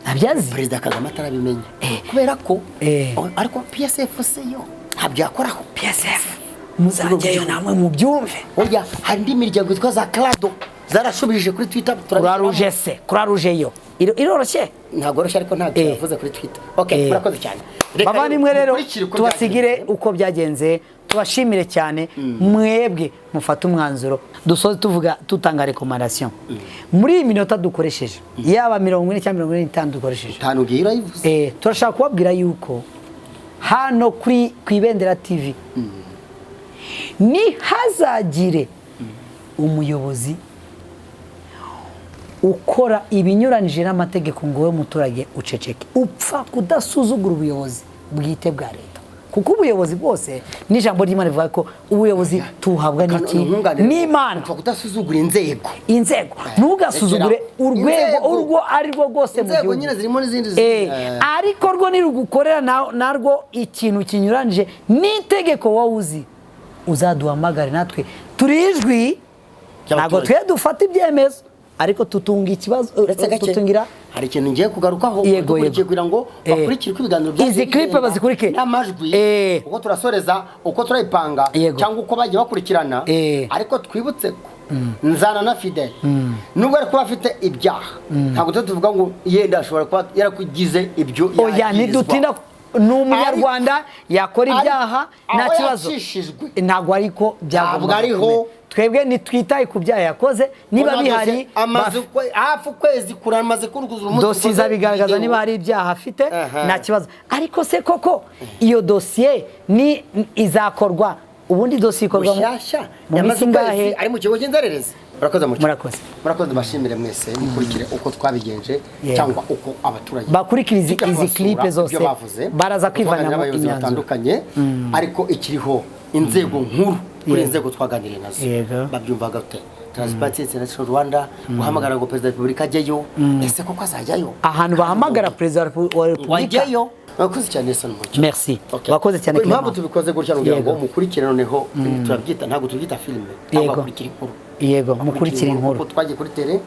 Ntabyazi. Perezida Kagame atarabimenya, kubera ko ariko PSF se yo ntabyo yakoraho. PSF muzajyayo namwe mubyumve. Oya, hari indi miryango yitwa za Crado zarashubije kuri Twitter. Croix Rouge se, Croix Rouge yo iroroshye. Ntabwo yoroshye, ariko ntabwo yavuze kuri Twitter. Okay, murakoze cyane. Reka Bavandimwe rero, mukurikire uko tubasigire byagenze. uko byagenze, tubashimire cyane mwebwe mufate umwanzuro. Dusoze tuvuga, tutanga recommandation muri iyi minota dukoresheje, yaba 40 cyangwa 45 dukoresheje. Itanu ngiyo urayivuze. Turashaka kubabwira yuko hano kuri ku Ibendera TV ntihazagire umuyobozi ukora ibinyuranije n'amategeko ngo wowe muturage uceceke. Upfa kudasuzugura ubuyobozi bwite bwa leta, kuko ubuyobozi bwose n'ijambo ry'Imana rivuga ko ubuyobozi tuhabwa n'iki? Nkunganire. N'Imana. Upfa kudasuzugura inzego. Inzego, ntugasuzugure Rekera. urwego Inzego. urwo ari rwo rwose mu Inzego gihugu. nyine zirimo n'izindi Ariko rwo nirugukorera narwo ikintu kinyuranije n'itegeko wowe uzi, uzaduhamagare, natwe turi ijwi. Ntabwo Ry'abaturage. twe dufata ibyemezo, ariko tutunga ikibazo, Uretse gake, tutungira. hari ikintu ngiye kugarukaho. Yego, dukurikiye yego. kugira ngo bakurikire uko ibiganiro byagiye Izi clip bigenda bazikurikire. n'amajwi, uko turasoreza, uko turayipanga, cyangwa uko bagiye bakurikirana. Ariko twibutse ko Nzana na Fidel, nubwo ari kuba afite ibyaha, ntabwo tuba tuvuga ngo yenda ashobora kuba yarakugize ibyo Oya, yagirizwa. ntidutinda, ni umunyarwanda, yakora ibyaha nta Aho kibazo. yacishijwe. Ntabwo ariko byagombaga Ntabwo ariho. kumera. Twebwe ntitwitaye ku byaha yakoze, niba Ubona bihari dosiye amaze hafi ukwezi kuramaze kurukuza umunsi dosiye ukoze izabigaragaza video. niba hari ibyaha afite. Aha. Nta kibazo. Ariko se koko iyo dosiye ni izakorwa? Ubundi dosiye ikorwa Mushyashya mu yamaze minsi ukwezi ingahe? ari mu kigo cy'inzererezi. Murakoze mucyo. Murakoze. Murakoze, mbashimire mwese. Mukurikire uko twabigenje Yego. cyangwa uko abaturage Bakurikire tujya izi kubasura, clip zose, ibyo bavuze, baraza uko twaganiriye kwivanamo n'abayobozi imyanzuro. batandukanye. Ariko ikiriho, inzego nkuru kuri Yego. inzego twaganiriye nazo, Yego. babyumvaga gute? Transparency International Rwanda guhamagara ngo Perezida wa Repubulika ajyeyo, ese koko azajyayo? Ahantu bahamagara perezida wa Ngo repubulika ajyeyo. Mwakoze cyane, Nelson Mucyo. Merci. Okay. Wakoze cyane, Impamvu Clement. tubikoze gutya ni kugira ngo Yego. mukurikire. Noneho turabyita, ntabwo tubyita filime, ahubwo bakurikira inkuru. Yego, mukurikire inkuru. Kuko twagiye kuri terrain,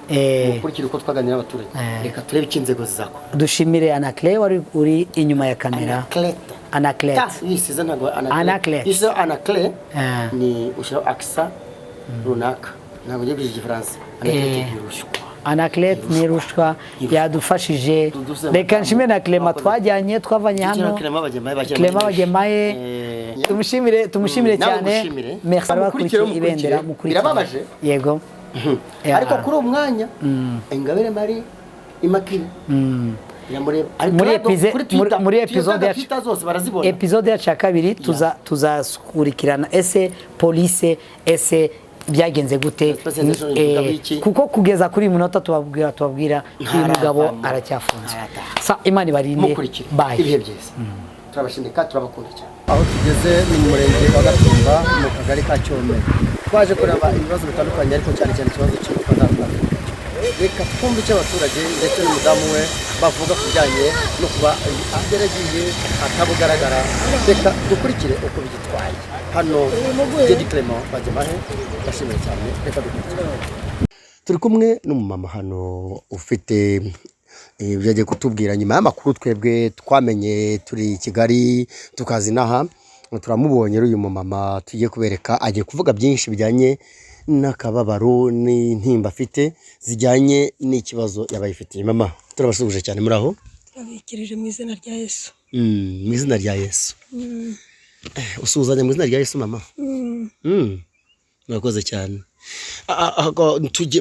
mukurikire uko twaganira n'abaturage. Reka turebe icyo inzego zizakora. Dushimire Anaclet wari uri inyuma ya kamera. Anaclet. Anaclet. Ta, yisize ntabwo. Anaclet. Yisize Anaclet. Eh. Ni ushyiraho akisa runaka, ntabwo ngiye kwigisha igifaransa. Anaclet Eh. ni ruswa. Anaclet ni rushwa yadufashije. Duduze Reka amagambo. nshimire na Clement Wakoze. twajyanye, twavanye hano. Clement Bagemahe, bashyira Clement muri Bagemahe. Eh. Tumushimire Nawe cyane. mushimire. Merci. Mukurikire, Bakurikiye mukurikire. ibendera, mukurikire. Birababaje. Yego. Yeah. Ariko kuri uwo mwanya Ingabire Marie Immaculée iramureba. Ariko Muri kuri Twitter, muri episode Twitter, yacu Twitter zose barazibona. Episode yacu ya kabiri tuzakurikirana ese police, ese byagenze gute? Presentation ivuga iki? Kuko kugeza kuri uyu munota tubabwira uyu mugabo Ntaravamo. aracyafunzwe. Ntarataha. Sa Imana ibarinde. Mukurikire. Bye. Ibihe byiza, turabashimye kandi turabakunda cyane. Aho tugeze ni mu murenge wa Gatumba, mu kagari ka Cyome. Twaje kureba ibibazo bitandukanye, ariko cyane cyane ikibazo cyitwa Nzaramba. Reka twumve icyo abaturage ndetse n'umudamu we bavuga ku bijyanye no kuba yaragiye atabugaragara. Reka dukurikire uko byitwaye hano. Jedi Clement Bagemahe, ndashimiye cyane. Reka dukurikire. Turi kumwe n'umumama hano ufite ibyo agiye kutubwira nyuma y'amakuru twebwe twamenye turi i Kigali tukaza inaha. Turamubonye rero uyu mumama tugiye kubereka, agiye kuvuga byinshi bijyanye n'akababaro n'intimba afite zijyanye n'ikibazo yaba yifitiye. Mama, turabasuhuje cyane, muri aho? Turabikirije mu izina rya Yesu. Mu izina rya Yesu. Usuhuzanya mu izina rya Yesu, mama. Murakoze cyane.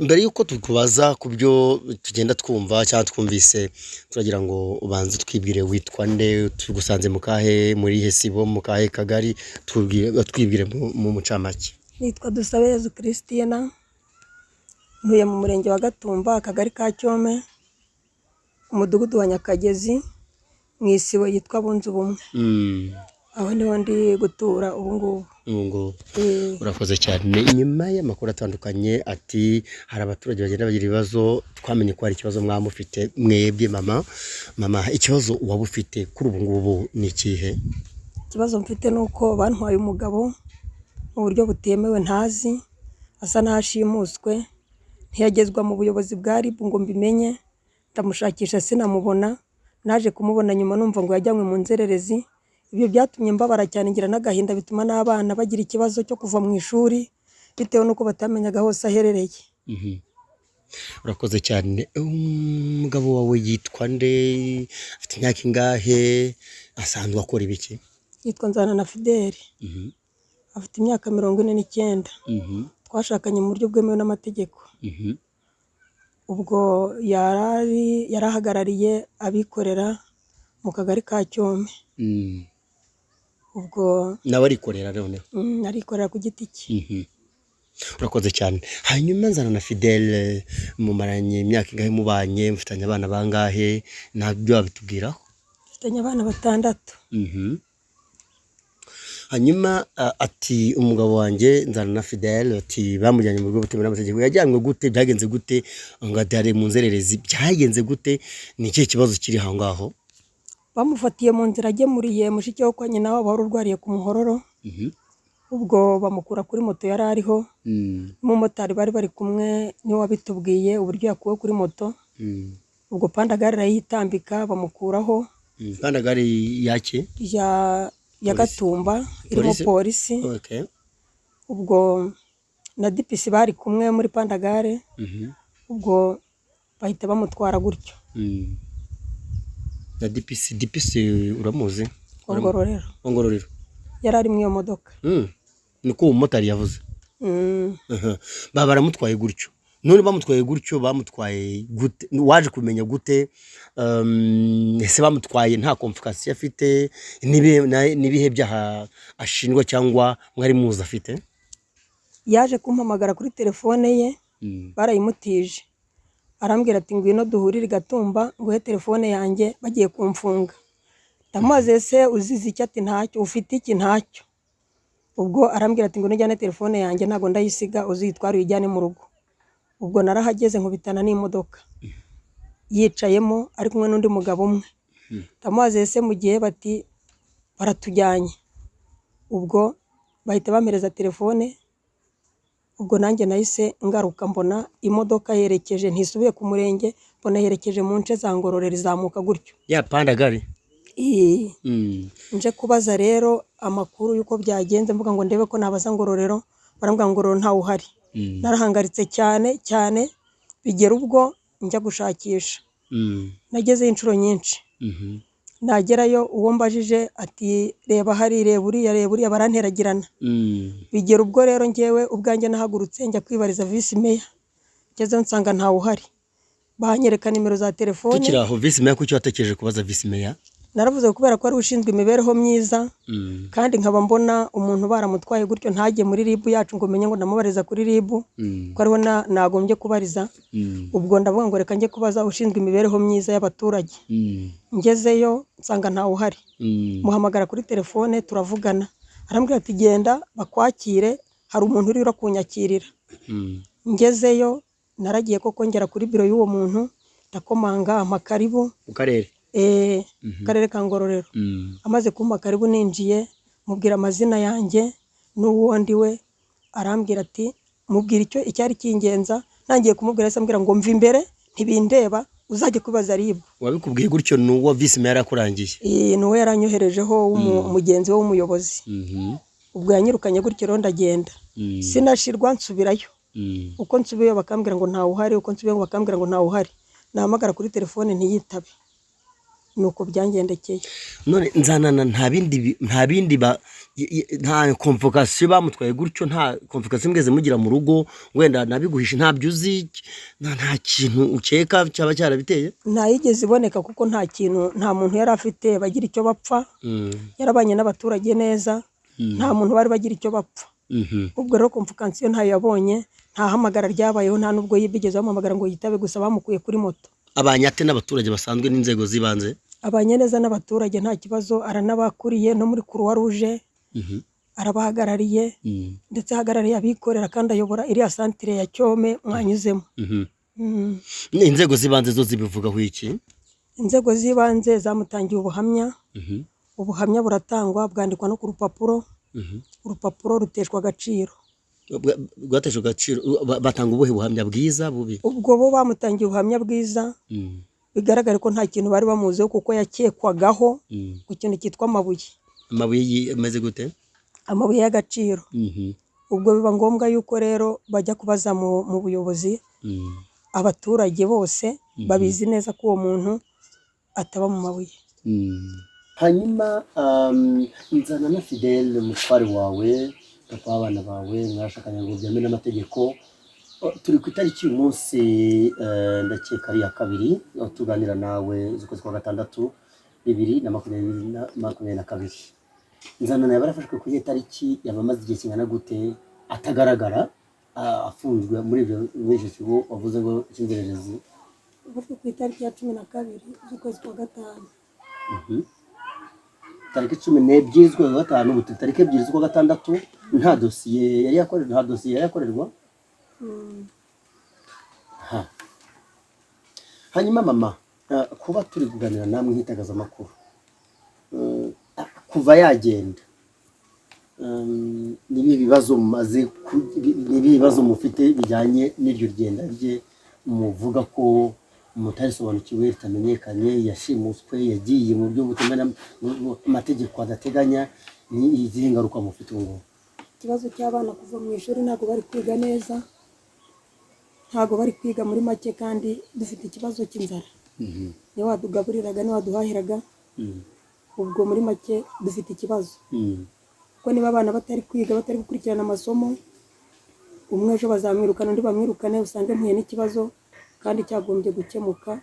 Mbere y'uko tukubaza ku byo tugenda twumva cyangwa twumvise, turagira ngo ubanze twibwire: witwa nde, tugusanze mu kahe, muri he sibo, mu kahe kagari? Twibwire mu mucamake. Nitwa Dusabeyezu Christina, ntuye mu murenge wa Gatumba, akagari ka Cyome, umudugudu wa Nyakagezi, mu isibo yitwa Bunze Ubumwe. Aho niho ndi gutura ubu ngubu. Ubu ngubu. Eh. Urakoze cyane. Nyuma y'amakuru atandukanye ati hari abaturage bagenda bagira ibibazo, twamenye ko hari ikibazo mwaba mufite mwebwe. Mama, ikibazo waba ufite kuri ubu ngubu ni ikihe? Ikibazo mfite ni uko bantwaye umugabo mu buryo butemewe ntazi, asa n'ashimuswe, ntiyagezwa mu buyobozi bwa RIB ngo mbimenye. Ndamushakisha sinamubona. Naje kumubona nyuma numva ngo yajyanywe mu nzererezi. Ibyo byatumye mbabara cyane, ngira n'agahinda, bituma n'abana bagira ikibazo cyo kuva mu ishuri bitewe n'uko batamenyaga hose aherereye. Urakoze cyane. Umugabo wawe yitwa nde, afite imyaka ingahe, asanzwe akora ibiki? Yitwa Nzana na Fideli, afite imyaka 49. Twashakanye mu buryo bwemewe n'amategeko. Ubwo yari ahagarariye abikorera mu kagari ka Cyome. Ubwo Nawe arikorera noneho? Arikorera ku giti cye. Urakoze cyane. Hanyuma Nzana na Fidele mumaranye imyaka ingahe mubanye, mufitanye abana bangahe, ntabyo wabitubwiraho? Dufitanye abana batandatu. Hanyuma ati umugabo wanjye Nzana na Fidele, ati bamujyanye mu rugo butemewe n'amategeko. Yajyanywe gute, byagenze gute? Ngo ati ari mu nzererezi, byagenze gute? Ni ikihe kibazo kiri aho ngaho? Bamufatiye mu nzira agemuriye mushiki we kwa nyina wabo wari urwariye ku Muhororo. Ubwo bamukura kuri moto yari ariho. N'umumotari bari bari kumwe niwe wabitubwiye uburyo yakuwe kuri moto. Ubwo pandagare irayitambika bamukuraho. Pandagare yake? Ya Gatumba irimo Polisi? Polisi. Ubwo na DPC bari kumwe muri pandagare. Ubwo bahita bamutwara gutyo. Na DPC, DPC uramuzi? Wa Ngororero. Wa Ngororero. Yari ari muri iyo modoka. Niko uwo mumotari yavuze. Aha. Ba baramutwaye gutyo. None bamutwaye gutyo, bamutwaye gute, waje kumenya gute? Ese bamutwaye nta convocation afite? N'ibihe byaha ashinjwa cyangwa mwari muzi afite? Yaje kumpamagara kuri telefone ye. Barayimutije, arambwira ati ngwino duhurire i Gatumba nguhe telefone yanjye, bagiye kumfunga. Ndamubaza ese uzize iki? Ati ntacyo. Ufite iki? Ntacyo. Ubwo arambwira ati ngwino ujyane telefone yanjye, ntabwo ndayisiga, uzitware uyijyane mu rugo. Ubwo narahageze nkubitana n'imodoka yicayemo ari kumwe n'undi mugabo umwe. Ndamubaza ese mu gihe bati baratujyanye. Ubwo bahita bampereza telefone, ubwo nanjye nahise ngaruka mbona imodoka yerekeje, ntisubiye ku murenge, mbona yerekeje mu nce za Ngororero izamuka gutyo. Ya pandagari. Ii. Nje kubaza rero amakuru y'uko byagenze, mvuga ngo ndebe ko nabaza Ngororero, barambwira ngo Ngororero ntawe uhari. Narahangaritse cyane cyane, bigera ubwo njya gushakisha. Nagezeyo inshuro nyinshi. Nagerayo uwo mbajije ati reba hari, reba uriya, reba uriya, baranteragirana. Bigera ubwo rero njyewe ubwanjye nahagurutse njya kwibariza visi meya, ngezeyo nsanga ntawe uhari, banyereka nimero za telefone. Tukiri aho, visi meya, kuki watekereje kubaza visi meya? Naravuze kubera ko ari ushinzwe imibereho myiza, kandi nkaba mbona umuntu baramutwaye gutyo ntajye muri RIB yacu ngo menye ngo ndamubariza kuri RIB, ko ariho nagombye kubariza. Ubwo ndavuga ngo reka njye kubaza ushinzwe imibereho myiza y'abaturage. Ngezeyo nsanga ntawe uhari, muhamagara kuri telefone turavugana, arambwira ati genda bakwakire, hari umuntu uri kunyakirira. Ngezeyo naragiye koko ngera kuri biro y'uwo muntu, ndakomanga, ampa karibu. Mu karere? Karere ka Ngororero. Amaze kumpa karibu ninjiye, mubwira amazina yanjye n'uwo ndi we, arambwira ati mubwira icyo icyari kingenza. Ntangiye kumubwira yahise ambwira ngo mva imbere ntibindeba, uzajye kubaza RIB. Wabikubwiye gutyo ni uwo visi meya yarakurangiye? Ni uwo yaranyoherejeho mugenzi we w'umuyobozi. Ubwo yanyirukanye gutyo rero ndagenda, sinashirwa nsubirayo. Uko nsubiyeyo bakambwira ngo ntawe uhari, uko nsubiyeyo bakambwira ngo ntawe uhari, nahamagara kuri telefone ntiyitabe. Nuko byangendekeye. None Nzanana nta bindi, nta bindi nta convocation bamutwaye gutyo, nta convocation mwigeze mugira mu rugo, wenda nabiguhishe, ntabyo uzi, nta kintu ukeka cyaba cyarabiteye? Ntayigeze iboneka kuko nta kintu, nta muntu yari afite bagira icyo bapfa. Yarabanye n'abaturage neza, nta muntu bari bagira icyo bapfa. Ubwo rero convocation ntayo yabonye, nta hamagara ryabayeho, nta nubwo yibigeze bamuhamagara ngo yitabe, gusa bamukuye kuri moto. Abanye ate n'abaturage basanzwe n'inzego z'ibanze? Abanye neza n'abaturage nta kibazo, aranabakuriye no muri Croix Rouge, arabahagarariye, ndetse ahagarariye abikorera, kandi ayobora iriya santire ya Cyome mwanyuzemo. Inzego z'ibanze zo zibivugaho iki? Inzego z'ibanze zamutangiye ubuhamya, ubuhamya buratangwa, bwandikwa no ku rupapuro, urupapuro ruteshwa agaciro. Rwateshwa agaciro, batanga ubuhe buhamya, bwiza, bubi? Ubwo bo bamutangiye ubuhamya bwiza, bigaragara ko nta kintu bari bamuziho kuko yakekwagaho ku kintu cyitwa amabuye. Amabuye ameze gute? Amabuye y'agaciro. Ubwo biba ngombwa yuko rero bajya kubaza mu buyobozi, abaturage bose babizi neza ko uwo muntu ataba mu mabuye. Hanyuma Nzanana Fidele, umutware wawe, papa w'abana bawe, mwashakanye ngo byemewe n'amategeko. Turi ku itariki uyu munsi, ndakeka ari iya kabiri, aho tuganira nawe, z'ukwezi kwa gatandatu 2022. Nzanana yaba yarafashwe kuri iyo tariki, yaba amaze igihe kingana gute atagaragara, afunzwe muri icyo kigo wavuze ngo cy'inzererezi? Yafashwe ku itariki ya 12 z'ukwezi kwa gatanu. Tariki 12 z'ukwezi kwa gatanu, ubu turi tariki 2 z'ukwa gatandatu, nta dosiye yari yakorerwa, nta dosiye yari yakorerwa. Hanyuma mama, kuba turi kuganira namwe nk'itangazamakuru, kuva yagenda, ni ibibazo mumaze, ni ibibazo mufite bijyanye n'iryo genda rye, muvuga ko mutarisobanukiwe, ritamenyekanye, yashimuswe, yagiye mu buryo butemewe amategeko adateganya, ni izihe ngaruka mufite ubu ngubu? Ikibazo cy'abana kuva mu ishuri, ntabwo bari kwiga neza, ntabwo bari kwiga muri make, kandi dufite ikibazo cy'inzara. Niwe wadugaburiraga, niwe waduhahiraga. Ubwo muri make dufite ikibazo, kuko niba abana batari kwiga, batari gukurikirana amasomo, umwe ejo bazamwirukana, undi bamwirukane, usange mpuye n'ikibazo kandi cyagombye gukemuka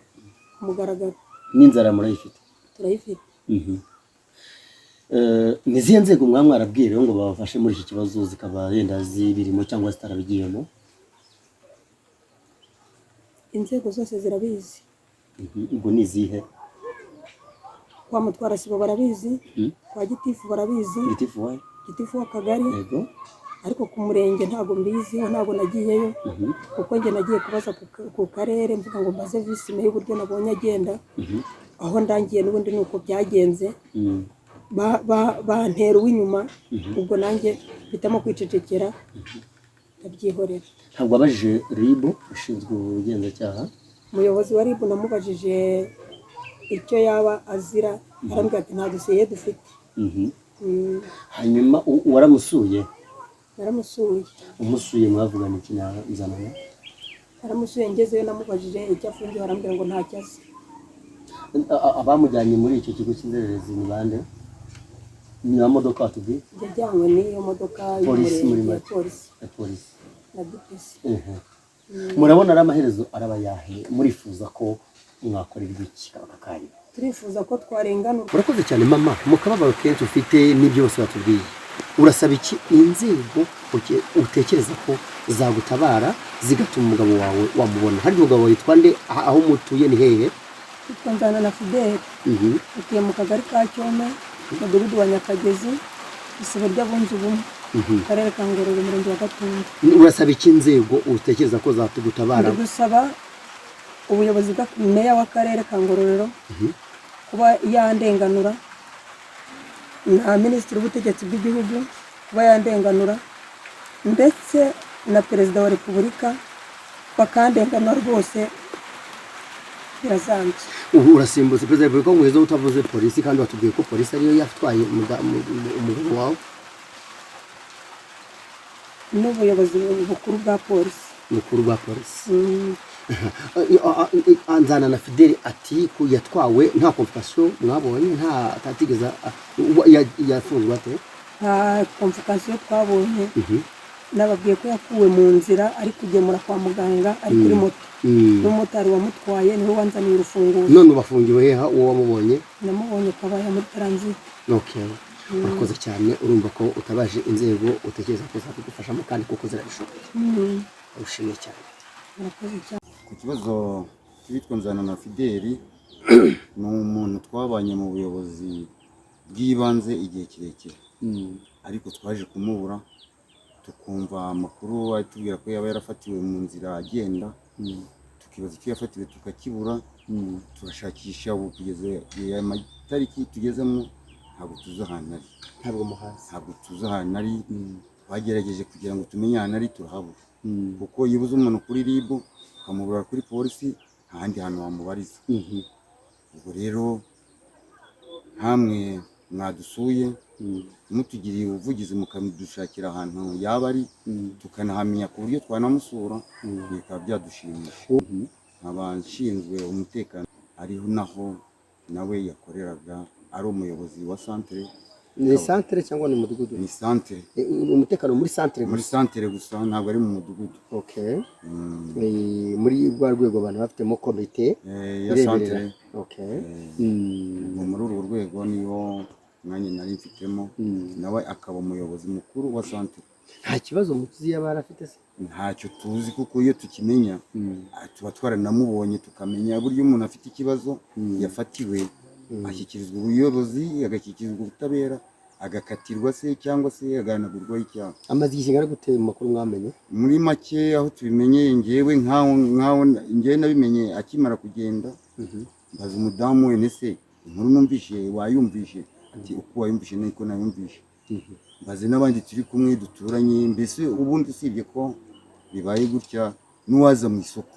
ku mugaragaro. N'inzara murayifite? Turayifite. Ni izihe nzego mwaba mwarabwiye rero ngo babafashe muri iki kibazo, zikaba yenda zibirimo cyangwa zitarabigiyemo? Inzego zose zirabizi. Ubwo ni izihe? Kwa mutwara sibo barabizi, kwa gitifu barabizi. Gitifu wayo? Gitifu w'akagari. Yego. Ariko ku murenge ntabwo mbiziho, ntabwo nagiyeyo, kuko njye nagiye kubaza ku karere, mvuga ngo mbaze visi meya uburyo nabonye agenda. Aho ndangiye n'ubundi ni uko byagenze. Bantera uw'inyuma, ubwo nanjye mpitamo kwicecekera, ndabyihorera. Ntabwo wabajije RIB ushinzwe ubugenzacyaha? Umuyobozi wa RIB namubajije icyo yaba azira, arambwira ati nta dosiye dufite. Hanyuma waramusuye? Naramusuye. Umusuye mwavugana iki na Nzanana? Naramusuye, ngezeyo namubajije icyo afungiwe, arambwira ngo ntacyo azi. Abamujyanye muri icyo kigo cy'inzererezi ni bande? Ni ba modoka watubwiye? Yajyanywe n'iyo modoka Polisi muri y'umurenge ya make. Polisi Ya polisi na DPC. Murabona ari amaherezo araba yahe? Murifuza ko mwakorerwa iki aka kanya? Turifuza ko twarenganurwa. Urakoze cyane mama. Mu kababaro kenshi ufite n'ibyo bose batubwiye, urasaba iki inzego utekereza ko zagutabara zigatuma umugabo wawe wamubona? Hari umugabo witwa nde? Aho mutuye ni hehe? Yitwa Nzana na Fideli. Atuye mu kagari ka Cyome, umudugudu wa Nyakagezi, isibo ry'Abunze Ubumwe, akarere ka Ngororero, umurenge wa Gatumba. Urasaba iki inzego utekereza ko zatugutabara? Ndi gusaba ubuyobozi bwa meya w'akarere ka Ngororero kuba yandenganura, na minisitiri w'ubutegetsi bw'igihugu kuba yandenganura, ndetse na perezida wa repubulika bakandenganura. Rwose birazambye. Ubu urasimbutse perezida wa repubulika ngo utavuze polisi, kandi watubwiye ko polisi ariyo yatwaye umugabo wawe. N'ubuyobozi bukuru bwa polisi. Bukuru bwa polisi. Nzana na Fideli ati ko yatwawe nta convocation mwabonye, nta atatigeza yafunzwe ate? Nta convocation twabonye. Nababwiye ko yakuwe mu nzira ari kugemura kwa muganga, ari kuri moto. N'umumotari wamutwaye niwe wanzaniye urufunguzo. None ubafungiwe heha uwo wamubonye? Namubonye Kabaya muri transit. Okay, urakoze cyane. Urumva ko utabaje inzego utekereza ko zabigufashamo kandi kuko zirabishoboye. Ushimye cyane. Murakoze cyane. Ku kibazo cy'uwitwa Nzana na Fideli, ni umuntu twabanye mu buyobozi bw'ibanze igihe kirekire, ariko twaje kumubura, tukumva amakuru atubwira ko yaba yarafatiwe mu nzira agenda, tukibaza icyo yafatiwe tukakibura. Turashakisha, ubu kugeza aya matariki tugezemo ntabwo tuzi ahantu ari. Ntabwo muhazi? Ntabwo tuzi ahantu ari. Twagerageje kugira ngo tumenye ahantu ari, turahabura, kuko iyo ubuze umuntu kuri RIB, ukamubura kuri polisi, nta handi hantu wamubariza. Ubwo rero nkamwe mwadusuye, mutugiriye ubuvugizi, mukadushakira ahantu yaba ari, tukanahamenya ku buryo twanamusura, bikaba byadushimisha. Nkaba nshinzwe umutekano, ariho naho nawe yakoreraga ari umuyobozi wa santere. Ni santere cyangwa ni umudugudu? Ni santere. Umutekano muri santere? Muri Gusa? Santere gusa, ntabwo ari mu mudugudu. Okay. Muri rwa rwego abantu bafitemo komite Ya ireberera. Santere. Okay. Ubwo muri urwo rwego niwo mwanya nari mfitemo, nawe akaba umuyobozi mukuru wa santere. Nta kibazo muzi yaba yarafite se? Ntacyo tuzi, kuko iyo tukimenya tuba twaranamubonye, tukamenya. Buryo umuntu afite ikibazo yafatiwe, ashyikirizwa ubuyobozi, agashyikirizwa ubutabera, agakatirwa se cyangwa se agahanagurwaho icyaha. Amaze igihe kingana gute mu makuru mwamenye? Muri make, aho tubimenyeye, ngewe nkaho ngewe nabimenye akimara kugenda, mbaza umudamu we: "Ese inkuru numvishe wayumvishe?" Ati: "Uko wayumvishe niko nayumvishe." Mbaze n'abandi turi kumwe duturanye. Mbese ubundi usibye ko bibaye gutya, n'uwaza mu isoko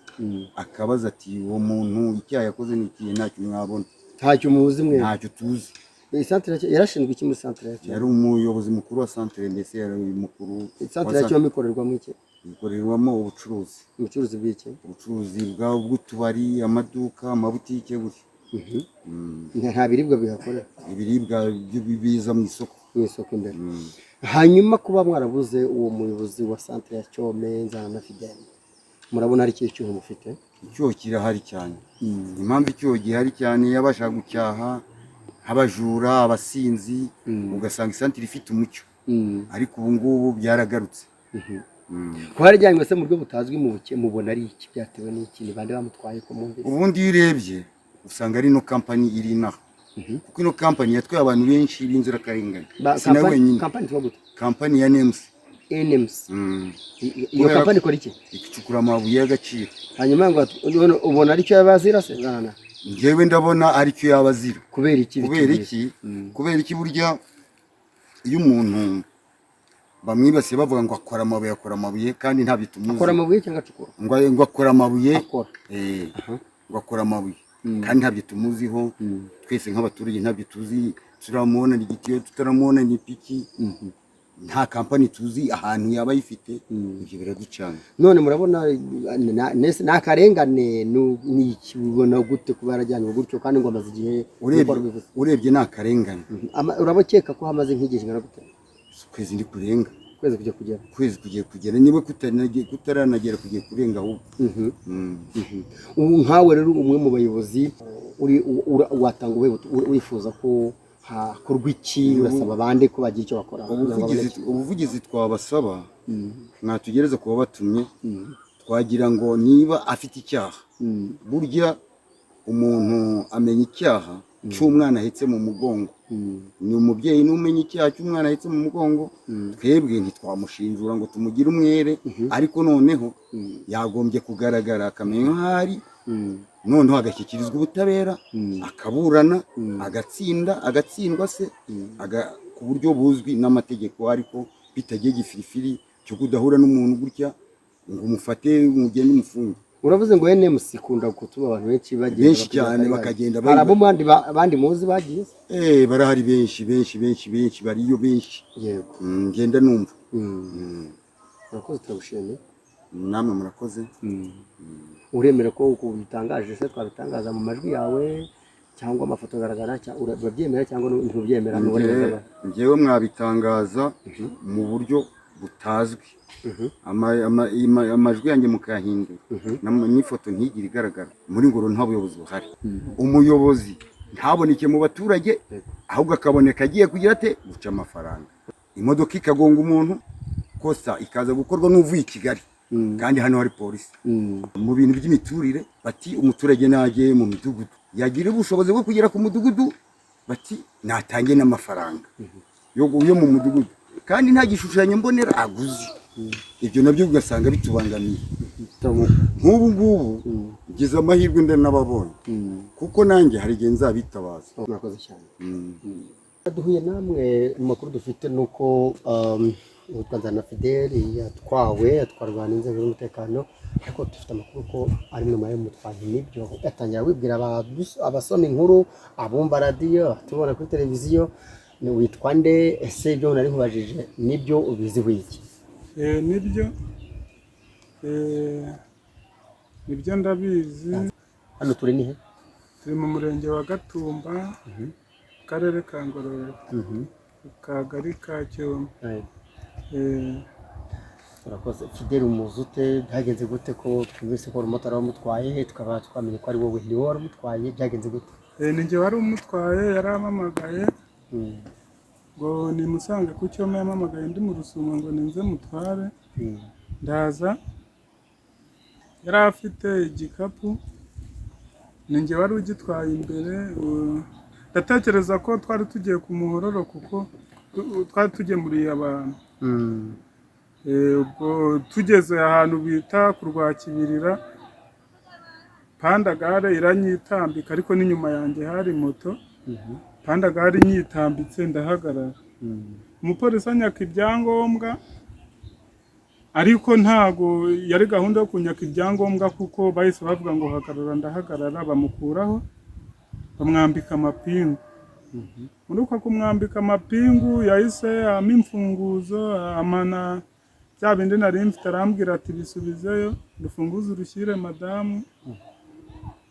akabaza ati: "Uwo muntu icyaha yakoze ni ikihe?" Ntacyo mwabona. Ntacyo muzi mwe? Ntacyo tuzi. Iyi santere yarashinzwe iki muri santere ya Cyome? Yari umuyobozi mukuru wa santere, mbese yari mukuru wa Santere ya Cyome ikorerwamo iki? Ikorerwamo ubucuruzi. Ubucuruzi bw'iki? Ubucuruzi bw'utubari, amaduka, amabutike gutyo. Nta biribwa bihakorera? Ibiribwa biza mu isoko. Mu isoko imbere. Hanyuma kuba mwarabuze uwo muyobozi wa santere ya Cyome, Nzana na Fidele, murabona ari ikihe cyuho mufite? Icyuho kirahari cyane. Impamvu icyuho gihari cyane, yabasha gucyaha abajura, abasinzi, ugasanga isantire ifite umucyo, ariko ubu ngubu byaragarutse. Kuba yarajyanywe se mu buryo butazwi mu buke, mubona ari iki byatewe n'iki? Ni bande bamutwaye ko mwumvise? Ubundi iyo urebye usanga ari ino kampani iri inaha, kuko ino kampani yatwaye abantu benshi b'inzirakarengane. Si na wenyine. Kampani yitwa gute? Kampani ya NMC. NMC. Iyo kampani ikora iki? Icukura amabuye y'agaciro. Hanyuma ngo ubona aricyo yabazira se Nzana? Njyewe ndabona aricyo yaba azira. Kubera iki? Kubera Bitubwire. iki? Kubera iki? Burya iyo umuntu bamwibasiye bavuga ngo akora amabuye, akora amabuye, kandi ntabyo tumuzi. Akora amabuye cyangwa acukura? Ngo akora amabuye. Akora. Ngo akora amabuye kandi ntabyo tumuziho. Twese nk'abaturage ntabyo tuzi, turamubona igitiyo, tutaramubona ipiki, nta kampani tuzi ahantu yaba ayifite. Ibyo biraducanga. None murabona ni akarengane? Ni iki ubona gute kuba yarajyanywe gutyo kandi ngo amaze igihe nk'uko Urebye wabivuze? Urebye ni akarengane. Urabakeka ko hamaze nk'igihe kingana gute? Ukwezi ndi kurenga. Ukwezi kujya kugera. Ukwezi kugiye kugera, niba kutaranagera kugiye kurenga ahubwo. Ubu nkawe rero, umwe mu bayobozi uri watanga ubuhe wifuza ko hakorwa iki? Urasaba abandi ko bagira icyo bakora kugira ngo baboneke? Ubuvugizi twabasaba, mwatugereza ku babatumye, twagira ngo niba afite icyaha, burya umuntu amenya icyaha cy'umwana ahetse mu mugongo. Ni umubyeyi n'umenya icyaha cy'umwana ahetse mu mugongo. Twebwe ntitwamushinjura ngo tumugire umwere, ariko noneho yagombye kugaragara akamenya aho ari, noneho agashyikirizwa ubutabera, akaburana, agatsinda, agatsindwa se, ku buryo buzwi n'amategeko, ariko bitagiye gifirifiri cyo kudahura n'umuntu gutya ngo umufate umugende umufunge. Uravuze ngo NMC ikunda gutuma abantu benshi bagenda, Benshi cyane bakagenda. Hari abo abandi muzi bagiye se? Barahari benshi, benshi, benshi, benshi, bariyo benshi. Ngenda numva. Urakoze, turagushimiye. Namwe murakoze. Uremera ko uko bitangaje se twabitangaza mu majwi yawe cyangwa amafoto agaragara, urabyemera cyangwa ntubyemera? Ni uburenganzira bwawe. Njyewe mwabitangaza mu buryo butazwi, amajwi yanjye mukayahindura, n'ifoto ntigire igaragara. Muri Ngororero nta buyobozi buhari. Umuyobozi ntaboneke mu baturage, ahubwo akaboneka agiye kugira ate? Guca amafaranga. Imodoka ikagonga umuntu, kosa ikaza gukorwa n'uvuye i Kigali, kandi hano hari polisi. Mu bintu by'imiturire bati umuturage najye mu midugudu, yagira ubushobozi bwo kugera ku mudugudu, bati natange n'amafaranga yo mu mudugudu, kandi nta gishushanyo mbonera aguze. Ibyo nabyo ugasanga bitubangamiye. Nk'ubu ngubu ngize amahirwe ndanababonye, kuko nanjye hari igihe nzabitabaza. Murakoze cyane. Duhuye namwe mu makuru dufite ni uko uwitwa Nzana Fidele yatwawe, atwarwa n'inzego z'umutekano, ariko dufite amakuru ko ari mwe mwari mutwaye. Nibyo? Atangira wibwira abasoma inkuru, abumva radiyo, abatubona kuri televiziyo. Ni witwa nde ese? Ibyo nari nkubajije nibyo? Ubiziho iki? Nibyo. Nibyo ndabizi. Hano turi ni he? Turi mu murenge wa Gatumba, akarere ka Ngororero, akagari ka Cyoma. Urakoze. Fidele, umuzi ute? Byagenze gute ko twumvise ko umumotari wamutwaye, tukaba twamenye ko ari wowe? Ni wowe wari umutwaye? Byagenze gute? Ni njye wari umutwaye. Yarampamagaye ngo nimusange ku Cyoma. Yampamagaye ndi mu Rusumo ngo ninze mutware. Ndaza, yari afite igikapu, ni njye wari ugitwaye imbere. Ndatekereza ko twari tugiye ku Muhororo kuko twari tugemuriye abantu. Ubwo tugeze ahantu bita ku Rwakibirira, pandagare iranyitambika, ariko n'inyuma yanjye hari moto. Pandagare inyitambitse ndahagarara, umupolisi anyaka ibyangombwa, ariko ntago yari gahunda yo kunyaka ibyangombwa, kuko bahise bavuga ngo hagarara, ndahagarara, bamukuraho bamwambika amapingu. Muri uko kumwambika amapingu yahise ampa imfunguzo, amana bya bindi nari mfite, arambwira ati bisubizeyo, urufunguzo urushyire madamu.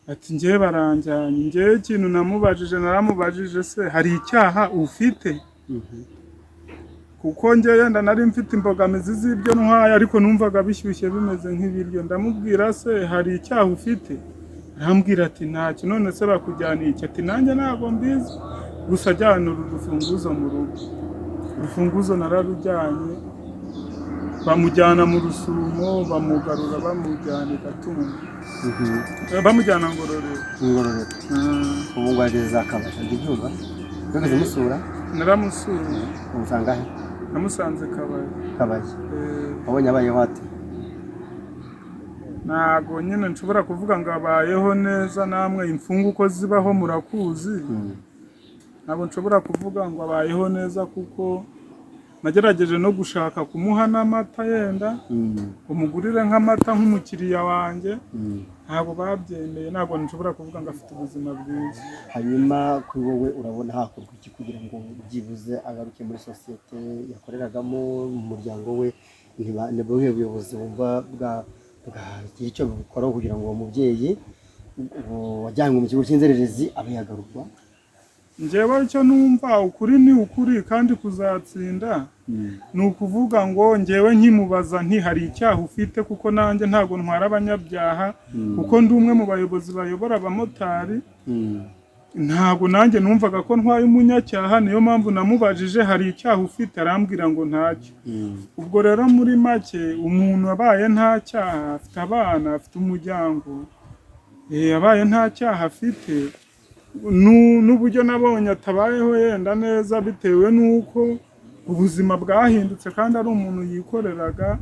Ati njyewe baranjyanye. Njyewe ikintu namubajije, naramubajije: se hari icyaha ufite? Kuko njye yenda nari mfite imbogamizi z'ibyo ntwaye, ariko numvaga bishyushye bimeze nk'ibiryo. Ndamubwira: se hari icyaha ufite? Arambwira ati ntacyo. None se bakujyaniye iki? Ati nanjye ntabwo mbizi, gusa ajyana uru rufunguzo mu rugo. Urufunguzo nararujyanye, bamujyana mu Rusumo, bamugarura bamujyana i Gatumba. Bamujyana Ngororero. Ngororero. Ubu ngo ageze za Kabasha, njya ubyumva? Wigeze umusura? Naramusuye. Umusanga he? Namusanze Kabaya. Kabaya. Wabonye abayeho ate? Ntago nyine nshobora kuvuga ngo abayeho neza, namwe imfungwa uko zibaho murakuzi. Ntabwo nshobora kuvuga ngo abayeho neza, kuko nagerageje no gushaka kumuha n'amata, yenda umugurire nk'amata nk'umukiriya wanjye, ntabwo babyemeye. Ntabwo nshobora kuvuga ngo afite ubuzima bwiza. Hanyuma kuri wowe urabona hakorwa iki kugira ngo byibuze agaruke muri sosiyete yakoreragamo, mu muryango we? Ni buhe buyobozi wumva bwagira icyo bubikoraho kugira ngo uwo mubyeyi wajyanywe mu kigo cy'inzererezi abe yagarurwa? Njyewe icyo numva, ukuri ni ukuri kandi kuzatsinda. Ni ukuvuga ngo njyewe nkimubaza nti hari icyaha ufite, kuko nanjye ntabwo ntwara abanyabyaha, kuko ndi umwe mu bayobozi bayobora abamotari. Ntabwo nanjye numvaga ko ntwaye umunyacyaha, niyo mpamvu namubajije hari icyaha ufite, arambwira ngo ntacyo. Ubwo rero muri make, umuntu abaye nta cyaha afite, abana afite, umuryango, abaye nta cyaha afite, n'uburyo nabonye atabayeho yenda neza bitewe n'uko ubuzima bwahindutse kandi ari umuntu yikoreraga,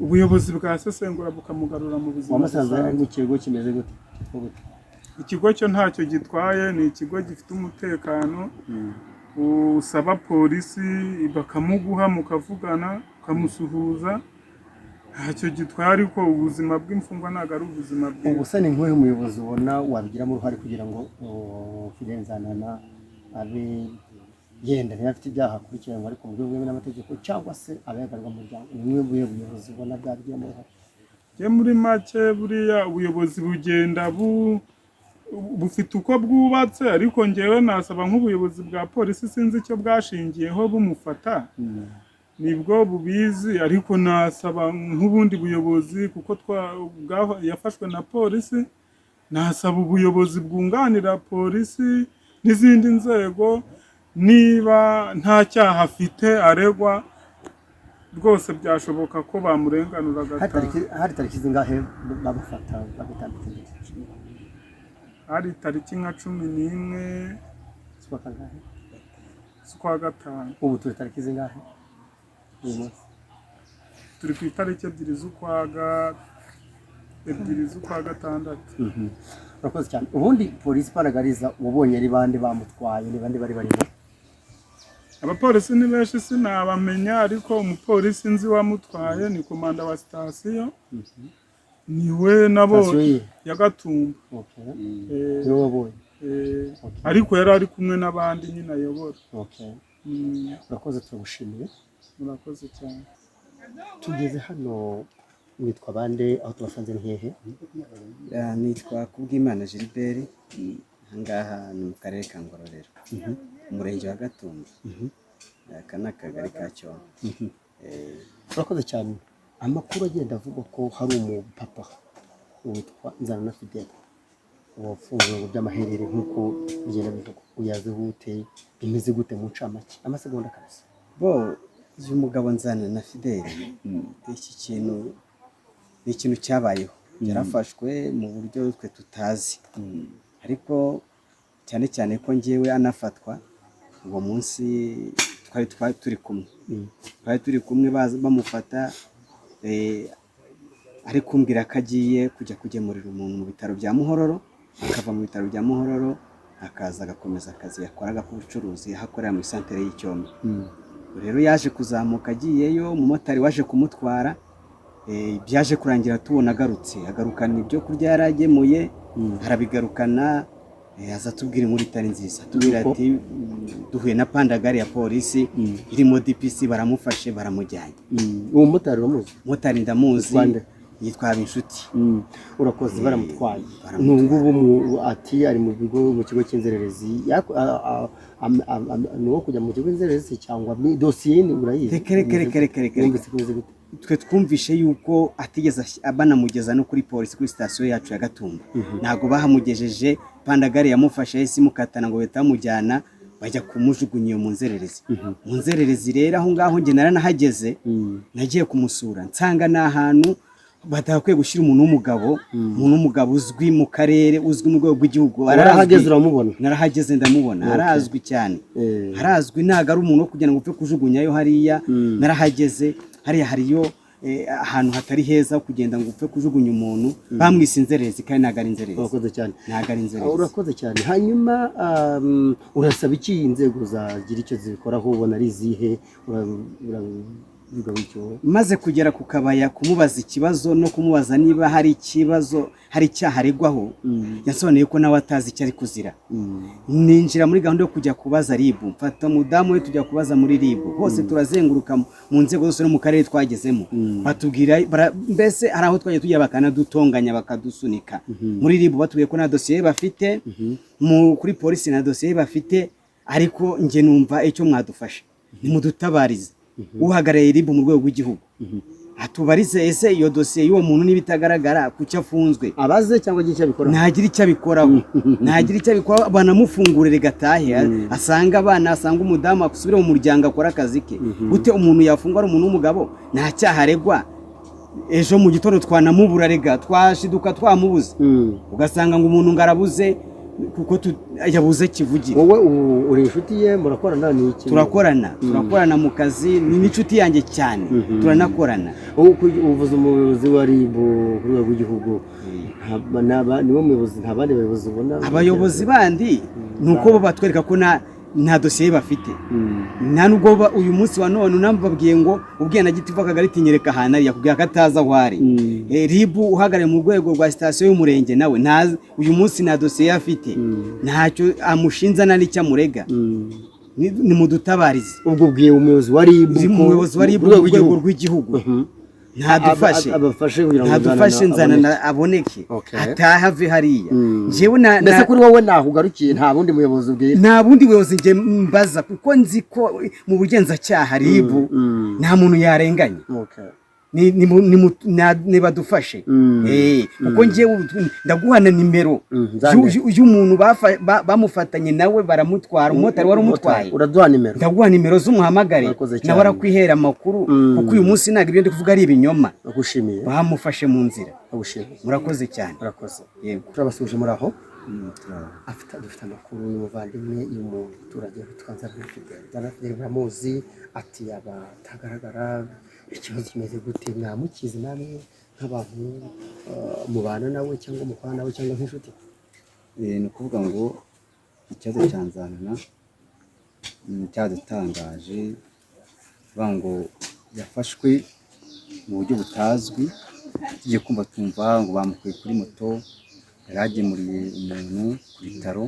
ubuyobozi bwasesengura bukamugarura mu buzima Wamusanze ari busanzwe. mu kigo kimeze gute, cyitwa gute? Ikigo cyo ntacyo gitwaye, ni ikigo gifite umutekano. Usaba polisi bakamuguha, mukavugana, ukamusuhuza, ntacyo gitwaye. Ariko ubuzima bw'imfungwa ntabwo ari ubuzima bwiza. Ubu se ni nk'uyu muyobozi ubona wabigiramo uruhare kugira ngo Fidel Nzanana abe yenda niba afite ibyaha akurikiranwa ariko mu buryo bwemewe n'amategeko, cyangwa se abe yagarurwa mu muryango? Ni nk'uyu buyobozi ubona bwabigiramo uruhare? Njye muri make, buriya ubuyobozi bugenda bufite uko bwubatse, ariko ngewe nasaba nk'ubuyobozi bwa polisi, sinzi icyo bwashingiyeho bumufata, nibwo bubizi, ariko nasaba nk'ubundi buyobozi, kuko yafashwe na polisi, nasaba ubuyobozi bwunganira polisi n'izindi nzego, niba nta cyaha afite aregwa, rwose byashoboka ko bamurenganura Hari agataha. Hari tariki zingahe bamufata bagutambika imbere? Hari tariki nka 11 Z'ukwa kangahe? z'ukwa gatanu. Ubu turi tariki zingahe uyu munsi? Turi ku itariki 2 z'ukwa gatandatu. Urakoze cyane. Ubundi polisi iparagariza wabonye ari bande bamutwaye? Ni bande bari barimo? Abapolisi ni benshi, sinabamenya, ariko umupolisi nzi wamutwaye ni komanda wa sitasiyo, niwe nabo. Sitasiyo ye? Ya Gatumba. Okay. Eh, Niwe wabonye? Eh, Okay. ariko yari ari kumwe n'abandi nyine ayobora. Okay. Urakoze, turagushimiye. Murakoze cyane. Tugeze hano, mwitwa bande? Aho tubasanze ni hehe? Nitwa Kubwimana Gilbert, ahangaha ni mu karere ka Ngororero, umurenge wa Gatumba, aka ni akagari ka Cyondo. Urakoze cyane. Amakuru agenda avuga ko hari umupapa witwa Nzanana Fidele wafunzwe ngo by'amaherere, nk'uko bigenda bivugwa, uyaziho ute? Bimeze gute mu ncamake, amasegonda kabisa? Bo, uyu mugabo Nzana na Fidele, iki kintu ni ikintu cyabayeho, yarafashwe mu buryo twe tutazi, ariko cyane cyane ko ngewe anafatwa uwo munsi twari turi kumwe, baza bamufata, ari kumbwira ko agiye kujya kugemurira umuntu mu bitaro bya Muhororo, akava mu bitaro bya Muhororo akaza agakomeza akazi yakoraga k'ubucuruzi aho akorera muri santere y'Icyombe. Rero yaje kuzamuka agiyeyo, umumotari waje kumutwara, byaje kurangira tubona agarutse, agarukana ibyo kurya yari agemuye, arabigarukana, aza atubwira inkuru itari nziza, atubwira Yuko? ati duhuye na pandagari ya polisi irimo DPC, baramufashe baramujyanye. Uwo mumotari uramuzi? Motari ndamuzi. Yitwa nde? Yitwa Habinshuti. Urakoze. Baramutwaye. Baramutwaye. N'ubu ati ari mu bigo, mu kigo cy'inzererezi. Ni uwo kujya mu kigo cy'inzererezi cyangwa dosiye ni urayizi? Reka, reka, reka, reka, reka. Wumvise ko bimeze gute? Twe twumvishe yuko atigeze banamugeza no kuri polisi, kuri sitasiyo yacu ya Gatumba ntabwo bahamugejeje. Pandagari yamufashe yahise imukatana ngo bahita bamujyana, bajya kumujugunya iyo mu nzererezi. Mu nzererezi rero aho ngaho njye naranahageze, nagiye kumusura, nsanga ni ahantu badakwiye gushyira umuntu w'umugabo, umuntu w'umugabo uzwi mu karere, uzwi mu rwego rw'igihugu. Warahageze? Arazwi. Uramubona? Narahageze ndamubona, arazwi cyane. Arazwi, ntabwo ari umuntu wo kugira ngo upfe kujugunyayo hariya. Narahageze hariya hariyo ahantu hatari heza ho kugenda ngo upfe kujugunya umuntu. Bamwise inzererezi kandi ntabwo ari inzererezi. Urakoze cyane. Ntabwo ari inzererezi. Urakoze cyane. Hanyuma urasaba iki inzego zagira icyo zibikoraho? Ubona ari izihe? Urabivuga bityo? Maze kugera ku Kabaya kumubaza ikibazo no kumubaza niba hari ikibazo, hari icyaha aregwaho, yasobanuye ko nawe atazi icyo ari kuzira. Ninjira muri gahunda yo kujya kubaza RIB, mfata umudamu we tujya kubaza muri RIB hose, turazenguruka mu nzego zose no mu karere twagezemo, batubwira mbese hari aho twagiye tujya bakanadutonganya, bakadusunika. Muri RIB batubwiye ko nta dosiye bafite, kuri polisi nta dosiye bafite. Ariko njye numva icyo mwadufasha, nimudutabarize uhagarariye RIB mu rwego rw'igihugu, atubarize ese iyo dosiye y'uwo muntu niba itagaragara, kuki afunzwe? Abaze cyangwa agira icyo abikoraho. Ntagira icyo abikoraho, ntagira icyo abikoraho, banamufungurire gatahe, asanga abana, asanga umudamu, asubire mu muryango, akore akazi ke. Gute umuntu yafungwa ari umuntu w'umugabo, nta cyaha aregwa? Ejo mu gitondo twanamubura, rega twashiduka twamubuze, ugasanga ngo umuntu ngo arabuze kuko yabuze kivugira. Wowe uri inshuti ye, murakorana, ni iki? Turakorana mu kazi, ni n'inshuti yanjye cyane, turanakorana. Uvuze umuyobozi wa RIB ku rwego rw'igihugu, niwe muyobozi? Nta bandi bayobozi ubona? Abayobozi bandi ni uko bo batwereka ko nta dosiye bafite. Nta nubwo uyu munsi wa none unababwiye ngo ubwiye na gitifu akagari tinyereka ahantu ari, yakubwira ko atazi aho ari. RIB uhagarariye mu rwego rwa sitasiyo y'umurenge nawe uyu munsi nta dosiye afite, ntacyo amushinza nta n'icyo amurega. Nimudutabarize. Ubwo ubwiye umuyobozi wa RIB Uzi umuyobozi wa RIB ku mu rwego rwego rw'igihugu ntadufashe. Abafashe kugira ngo Ntadufashe. Nzanana Nzanana aboneke, Okay. atahe, ave hariya. Njyewe Mbese kuri wowe ntaho ugarukiye, nta bundi muyobozi ubwira? Nta bundi buyobozi njye mbaza, kuko nzi ko mu bugenzacyaha RIB nta muntu yarenganye. Okay. Nibadufashe. Kuko njyewe ndaguha na nimero Nzande. y'umuntu bamufatanye nawe baramutwara, umumotari wari umutwaye. Uraduha nimero? Ndaguha nimero z'umuhamagare, Urakoze cyane. nawe arakwihera amakuru, kuko uyu munsi ntabwo ibyo ndi kuvuga ari ibinyoma. Ndagushimiye. Bamufashe mu nzira. Ndagushimiye. Murakoze cyane. Urakoze. Yego. Turabasuje, muri aho? Afite dufite amakuru y'umuvandimwe, y'umuturage witwa Nzarana Fidele. Nzarana Fidele muramuzi, ati abatagaragara, ikibazo kimeze gute? Mwamukizi namwe nk'abantu mubana nawe cyangwa mukorana nawe cyangwa nk'inshuti? Ni ukuvuga ngo ikibazo cya Nzanana cyadutangaje, bavuga ngo yafashwe mu buryo butazwi. Tugiye kumva twumva ngo bamukuye kuri moto yari agemuriye umuntu ku bitaro,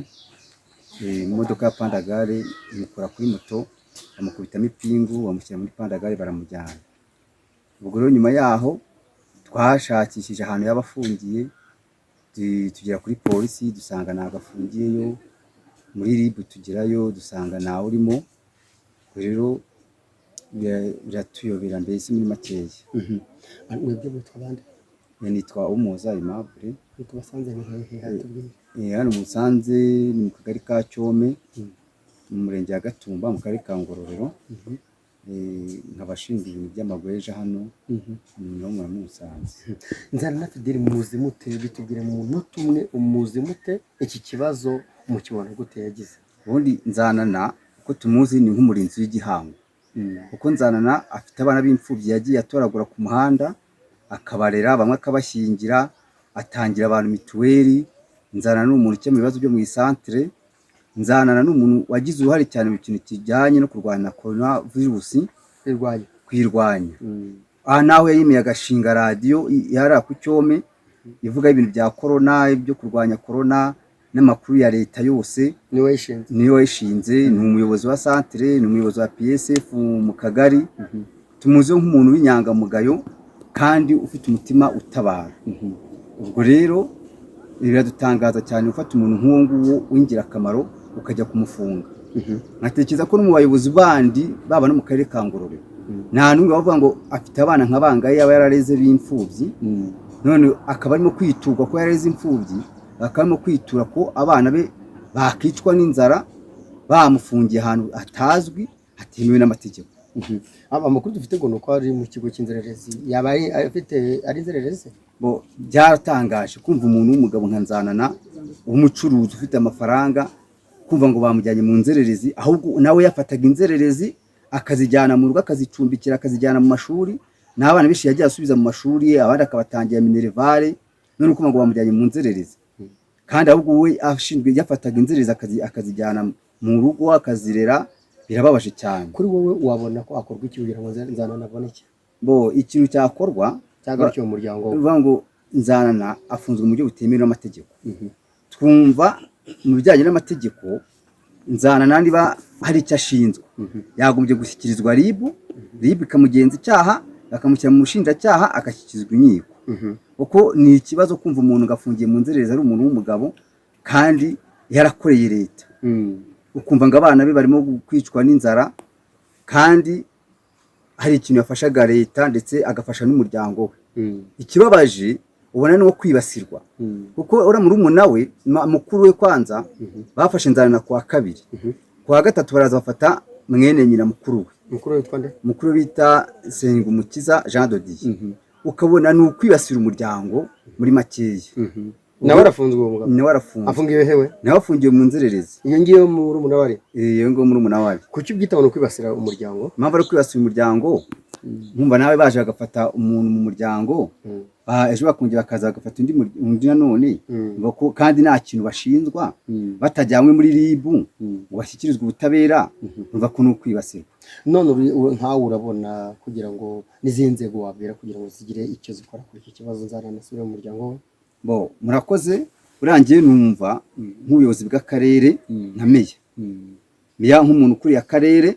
imodoka ya pandagare imukura kuri moto, bamukubitamo ipingu, bamushyira muri pandagare, baramujyana. Ubwo rero nyuma yaho twashakishije ahantu yaba afungiye, tugera kuri polisi dusanga ntabwo afungiyeyo, muri RIB tugerayo dusanga ntawe urimo. Ubwo rero biratuyobera mbese muri makeya. Mwebwe mwitwa bande? Nitwa Umuhoza Aimable. Tubasanze ni hehe, hatubwire. Hano mu Musanze ni mu kagari ka Cyome, mu murenge wa Gatumba, mu karere ka Ngororero. Nkaba ashinzwe ibintu by'amagweja hano, niho muramusanze. Nzarana Fidele muzi mute? Bitubwire mu munota umwe, umuzi mute? Iki kibazo mukibona gute yagize? Ubundi Nzanana uko tumuzi ni nk'umurinzi w'igihango, kuko Nzanana afite abana b'imfubyi yagiye atoragura ku muhanda, akabarera, bamwe akabashyingira, atangira abantu mituweli. Nzanana ni umuntu ukemura ibibazo byo mu isantere. Nzanana ni umuntu wagize uruhare cyane mu kintu kijyanye no kurwanya korona virusi. Irwanya. Kuyirwanya. Aha naho yayimiye agashinga radiyo yari ku Cyome ivuga ibintu bya korona, ibyo kurwanya korona n'amakuru ya leta yose. Niwe wayishinze? Niwe wayishinze. Ni umuyobozi wa santere, ni umuyobozi wa PSF mu kagari. Tumuziho nk'umuntu w'inyangamugayo kandi ufite umutima utabara. Ubwo rero biradutangaza cyane gufata umuntu nk'uwo nguwo w'ingirakamaro ukajya kumufunga. Nkatekereza ko no mu bayobozi bandi baba no mu karere ka Ngororero nta n'umwe bavuga ngo afite abana nka bangahe yaba yarareze b'imfubyi, none akaba arimo kwiturwa ko yarareze imfubyi, akaba arimo kwitura ko abana be bakicwa n'inzara bamufungiye ahantu hatazwi, hatemewe n'amategeko. Amakuru dufite ngo ni uko ari mu kigo cy'inzererezi, yaba ari afite ari inzererezi? Bo byaratangaje kumva umuntu w'umugabo nka Nzanana, w'umucuruzi ufite amafaranga, kumva ngo bamujyanye mu nzererezi. Ahubwo nawe yafataga inzererezi akazijyana mu rugo, akazicumbikira, akazijyana mu mashuri. N'abana benshi yagiye asubiza mu mashuri, abandi akabatangira minerval, none ukumva ngo bamujyanye mu nzererezi, kandi ahubwo we ashinzwe yafataga inzererezi akazijyana mu rugo akazirera. Birababaje cyane. Kuri wowe wabona ko hakorwa iki kugira ngo Nzanana aboneke? Bo, ikintu cyakorwa cyangwa icyo mu muryango we? Bivuga ngo Nzanana afunzwe mu buryo butemewe n'amategeko. Twumva mu bijyanye n'amategeko, Nzanana niba hari icyo ashinzwe yagombye gushyikirizwa RIB, RIB ikamugenza icyaha, bakamushyira mu bushinjacyaha, agashyikirizwa inkiko, kuko ni ikibazo kumva umuntu ngo afungiye mu nzererezi ari umuntu w'umugabo kandi yarakoreye leta, ukumva ngo abana be barimo kwicwa n'inzara kandi hari ikintu yafashaga leta ndetse agafasha n'umuryango we. Ikibabaje ubona ni uwo kwibasirwa, kuko uriya murumuna we, mukuru we kwanza, bafashe Nzanana kuwa kabiri, kuwa gatatu baraza bafata mwene nyina mukuru we. Mukuru we witwa nde? Mukuru bita Nsengumukiza Jean de Dieu. Ukabona ni ukwibasira umuryango muri makeya. Nawe arafunzwe uwo mugabo? Nawe arafunzwe. Afungiwe hewe? Nawe afungiwe mu nzererezi. Iyo ngiyo murumuna we ari? Iyo ngiyo murumuna we ari. Kuki ubyita ngo ni ukwibasira umuryango? Impamvu ari kwibasira umuryango, nkumva nawe baje bagafata umuntu mu muryango, ejo bakongera bakaza bagafata undi nanone, kandi nta kintu bashinzwa, batajyanywe muri RIB ngo bashyikirizwe ubutabera, urumva ko ni ukwibasirwa. None nkawe urabona kugira ngo n'izindi nzego wabwira kugira ngo zigire icyo zikora kuri iki kibazo, Nzanana asubire mu muryango we? Bo, murakoze. Urangiye numva nk'ubuyobozi bw'akarere nka meya nk'umuntu ukuriye akarere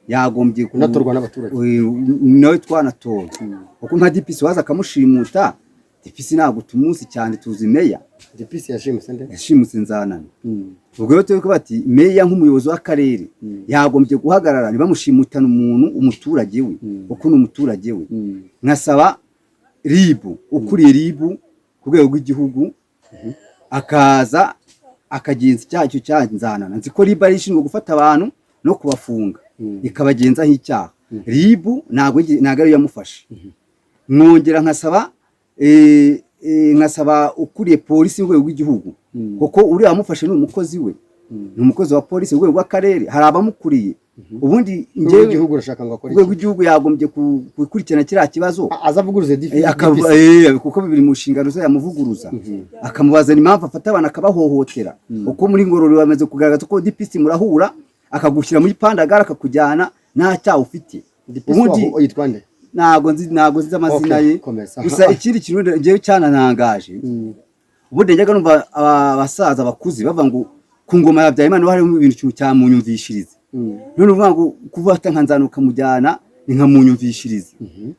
yagombye Unatorwa n'abaturage. Nawe twanatora, kuko nka DPC waza akamushimuta, DPC ntabwo tumuzi cyane, tuzi meya. DPC yashimuse nde? Yashimutse Nzanana. Ubwo rero turi kuvuga ati meya nk'umuyobozi w'akarere yagombye guhagarara ntibamushimutane umuntu umuturage we, kuko ni umuturage we. Nkasaba RIB, ukuriye RIB ku rwego rw'igihugu, akaza akagenza icyaha icyo cyaha Nzanana. Nzi ko RIB ari ishinzwe gufata abantu no kubafunga, ikabagenzaho icyaha. RIB ntabwo ariyo yamufashe. Mwongera nkasaba ukuriye polisi y'urwego rw'igihugu, kuko uriya wamufashe ni umukozi we, ni umukozi wa polisi mu rwego rw'akarere, hari abamukuriye ubundi. Njyewe igihugu urashaka ngo akore Urwego iki? rw'igihugu yagombye gukurikirana kiriya kibazo. Aza avuguruze DPC. Kuko bibiri mu nshingano ze, yamuvuguruza akamubaza impamvu afata abantu akabahohotera, kuko muri Ngororero bamaze kugaragaza ko DPC murahura akagushyira muri pandagara akakujyana nta cyaha ufite. DPC Ubundi waho yitwa nde? Ntabwo nzi amazina Okay, ye. komeza. Gusa ikindi kintu ngewe cyanantangaje, ubundi njyaga numva abasaza bakuze bavuga ngo ku ngoma ya Habyarimana harimo ibintu ikintu cyamunyumvishirize. None uvuga ngo kuvata nka Nzanana ukamujyana ni nka munyumvishirize,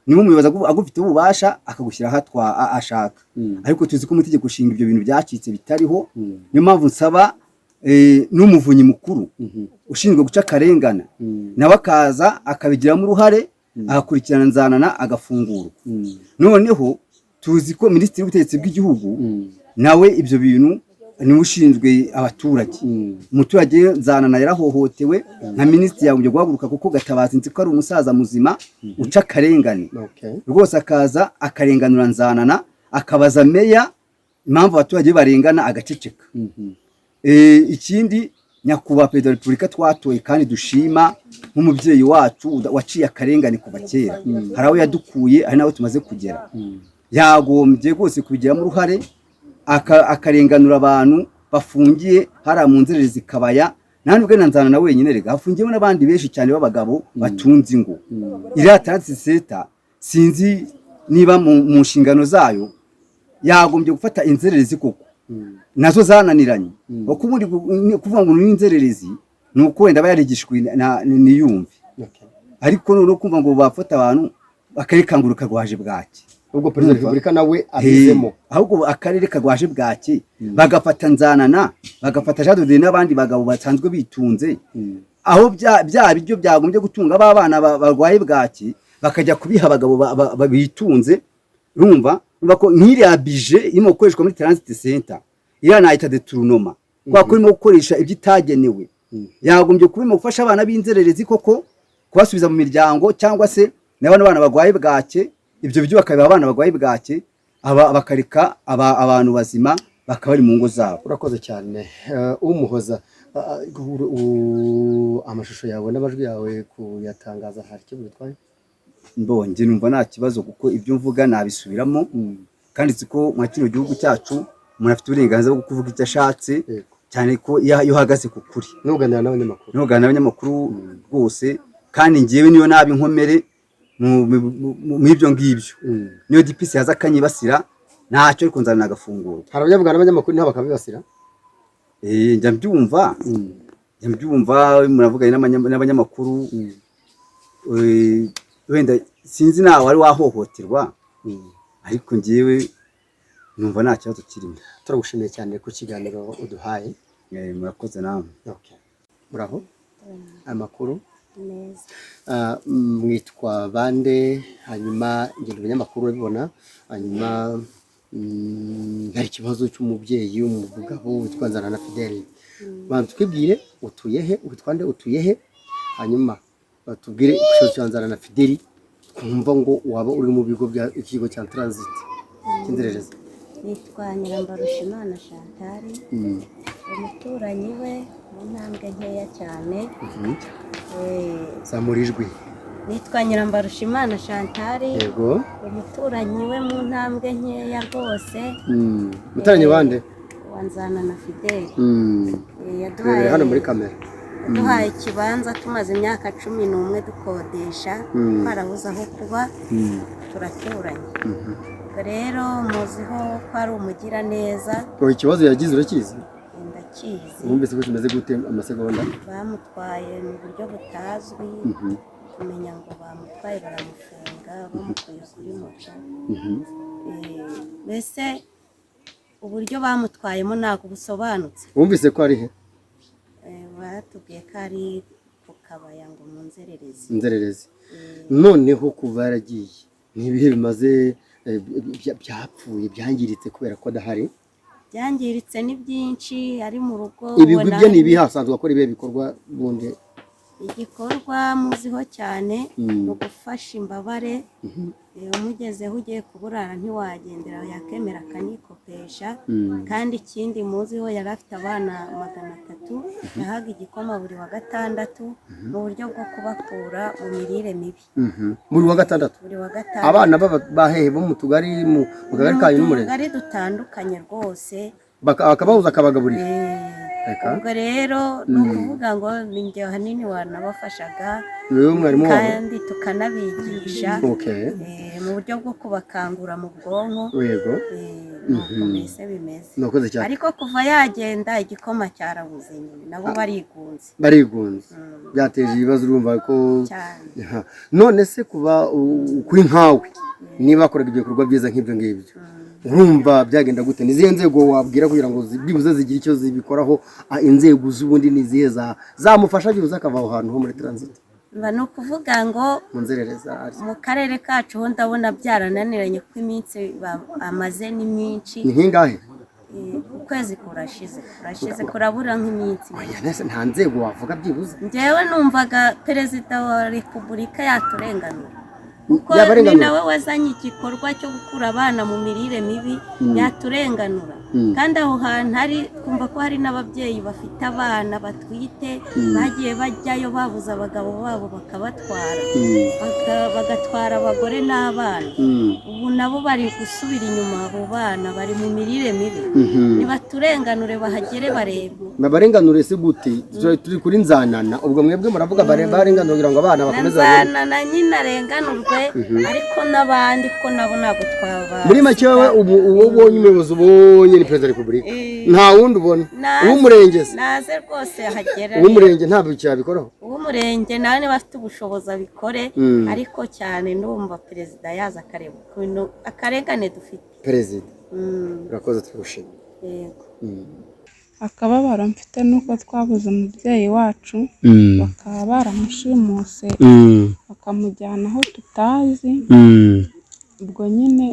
niba umuyobozi agufiteho ububasha akagushyira aho ashaka. Ariko tuzi ko mu itegeko nshinga ibyo bintu byacitse, bitariho. Niyo mpamvu nsaba n'umuvunyi mukuru ushinzwe guca akarengane nawe akaza akabigiramo uruhare, agakurikirana Nzanana agafungurwa. Noneho tuzi ko minisitiri w'ubutegetsi bw'igihugu nawe ibyo bintu niwe ushinzwe abaturage. Umuturage Nzanana yarahohotewe, nka minisitiri yagombye guhaguruka, kuko Gatabazi nzi ko ari umusaza muzima uca akarengane. Rwose akaza akarenganura Nzanana, akabaza meya impamvu abaturage barengana agaceceka. Ikindi, nyakubahwa perezida wa repubulika twatoye kandi dushima nk'umubyeyi wacu waciye akarengane kuva kera, hari aho yadukuye, hari n'aho tumaze kugera, yagombye rwose kubigiramo uruhare akarenganura abantu bafungiye hariya mu nzererezi Kabaya. Nta nubwo na Nzanana wenyine rega, hafungiyemo n'abandi benshi cyane b'abagabo batunze ingo. Iriya transit center sinzi niba mu nshingano zayo yagombye gufata inzererezi koko nazo zananiranye, kuko ubundi kuvuga ngo ni inzererezi ni uko wenda aba yarigishijwe niyumve. Ariko noneho kumva ngo bafata abantu, akarere kanguruka rwaje bwaki. Ubwo perezida wa Urumva? repubulika nawe abizemo. Ahubwo akarere karwaje bwaki, bagafata Nzanana, bagafata Jean de Dieu n'abandi bagabo basanzwe bitunze, aho bya biryo byagombye gutunga ba bana barwaye bwaki, bakajya kubiha abagabo bitunze. Urumva ko nk'iriya budget irimo gukoreshwa muri transit center, iriya nayita détournement, kubera ko irimo gukoresha ibyo itagenewe. Yagombye kuba irimo gufasha abana b'inzererezi koko, kubasubiza mu miryango, cyangwa se na bano bana barwaye bwake, ibyo biryo bakabiha abana barwaye bwake, aba bakareka abantu bazima bakaba bari mu ngo zabo. Urakoze cyane. Umuhoza, amashusho yawe n'amajwi yawe kuyatangaza hari icyo bitwaye? Mbonye numva nta kibazo kuko ibyo mvuga nabisubiramo, kandi nzi ko mwa kino gihugu cyacu umuntu afite uburenganzira bwo kuvuga icyo ashatse, Yego. cyane ko iyo uhagaze ku kuri. Nuganira n'abanyamakuru. Nuganira n'abanyamakuru rwose, kandi ngewe niyo naba inkomere mu ibyo ngibyo, niyo DPC yaza akanyibasira ntacyo, ariko nzabona agafunguro. Hari abanyabugana n'abanyamakuru nabo bakabibasira. Njya mbyumva muravuganye n'abanyamakuru. Wenda sinzi nawe wari wahohoterwa, ariko ngewe numva nta kibazo kirimo. Turagushimiye cyane ku kiganiro uduhaye. Murakoze namwe. Okay. Muraho, amakuru? Neza. Mwitwa bande? Hanyuma ngenda abanyamakuru urabibona. Hanyuma hari ikibazo cy'umubyeyi w'umugabo witwa Nzanana Fidele. Banza twibwire, utuye he, witwa nde, utuye he? Hanyuma batubwire ikibazo cya Nzanana Fidele, twumva ngo waba uri mu bigo bya ikigo cya transit cy'inzererezi. Nitwa Nyirambarushimana Chantal, umuturanyi we mu ntambwe nkeya cyane. Zamura ijwi. Nitwa Nyirambarushimana Chantal, Yego. umuturanyi we mu ntambwe nkeya rwose. Muturanyi wande? Wa Nzanana Fidele. Yaduhaye Turebere hano muri kamera. Yaduhaye ikibanza tumaze imyaka 11 dukodesha, twarabuze aho kuba. Turaturanye. Ubwo rero muziho ko ari umugiraneza. Ngo ikibazo yagize urakizi? Ndakizi. Wumvise ko kimeze gute amasegonda? Bamutwaye mu buryo butazwi, tumenya ngo bamutwaye baramufunga, bamukuye kuri moto. Mbese uburyo bamutwayemo ntabwo busobanutse. Wumvise ko ari he? Batubwiye ko ari ku Kabaya, ngo mu nzererezi. Inzererezi. Noneho kuva yaragiye ni ibihe bimaze byapfuye, byangiritse kubera ko adahari? Byangiritse ni byinshi, ari mu rugo. Ibigwi Ubona bye ni ibihe? Asanzwe akora ibihe bikorwa bundi? Igikorwa muziho cyane ni ugufasha imbabare. Umugezeho ugiye kuburara ntiwagendera, yakemera akanikopesha. Kandi ikindi muziho, yari afite abana 300 yahaga igikoma buri wa gatandatu mu buryo bwo kubakura mu mirire mibi. Buri wa gatandatu? Buri wa gatandatu. Abana bahehe? Bo mu tugari, mu kagari kanyu n'umurenge? Tugari dutandukanye rwose. Akabahuza akabagaburira? Reka. Ubwo rero ni ukuvuga ngo ni njye ahanini wanabafashaga. Ni wowe mwarimu wabo? Kandi tukanabigisha mu buryo bwo kubakangura mu bwonko. Nuko mbese bimeze. Murakoze cyane. Ariko kuva yagenda igikoma cyarabuze nyine, nabo barigunze. Barigunze, byateje ibibazo, urumva ko Cyane. Aha. None se kuba kuri nkawe, niba bakoraga ibyo bikorwa byiza nk'ibyo ngibyo, urumva byagenda gute? Ni izihe nzego wabwira kugira ngo byibuze zigire icyo zibikoraho? Inzego z'ubundi ni izihe zamufasha byibuze akava aho hantu ho muri transit? Mba ni ukuvuga ngo mu nzerereza ari. Mu karere kacu ho ndabona byarananiranye, kuko iminsi amaze ni myinshi. Ni nk'ingahe? Ukwezi kurashize, kurabura nk'iminsi mike. Oya, nese nta nzego wavuga byibuze? Njyewe numvaga Perezida wa Repubulika yaturenganura, kuko ni Yabarenganura? nawe wazanye igikorwa cyo gukura abana mu mirire mibi, yaturenganura. Kandi aho hantu hari, twumva ko hari n'ababyeyi bafite abana batwite bagiye bajyayo babuze abagabo babo, bakabatwara, bagatwara abagore n'abana. Ubu nabo bari gusubira inyuma, abo bana bari mu mirire mibi. Nibaturenganure bahagere barebe. Babarenganure se gute? Turi kuri Nzanana, ubwo mwebwe muravuga barenganure kugira ngo abana Na bakomeze babone. Nzanana nyine arenganurwe, ariko n'abandi ko nabo ntabwo twaba. Muri make wowe ubu uwo ubonye, umuyobozi ubonye ni Perezida wa Repubulika, nta wundi ubona? Uw'umurenge se? Naze rwose ahagere. Uw'umurenge ntabwo cyabikoraho? Uw'umurenge nawe niba afite ubushobozi abikore, ariko cyane ndumva perezida yaza akareba ukuntu akarengane dufite. Perezida. Urakoze, turagushimiye. Yego. Akababaro mfite ni uko twabuze umubyeyi wacu, bakaba baramushimuse bakamujyana aho tutazi. Ubwo nyine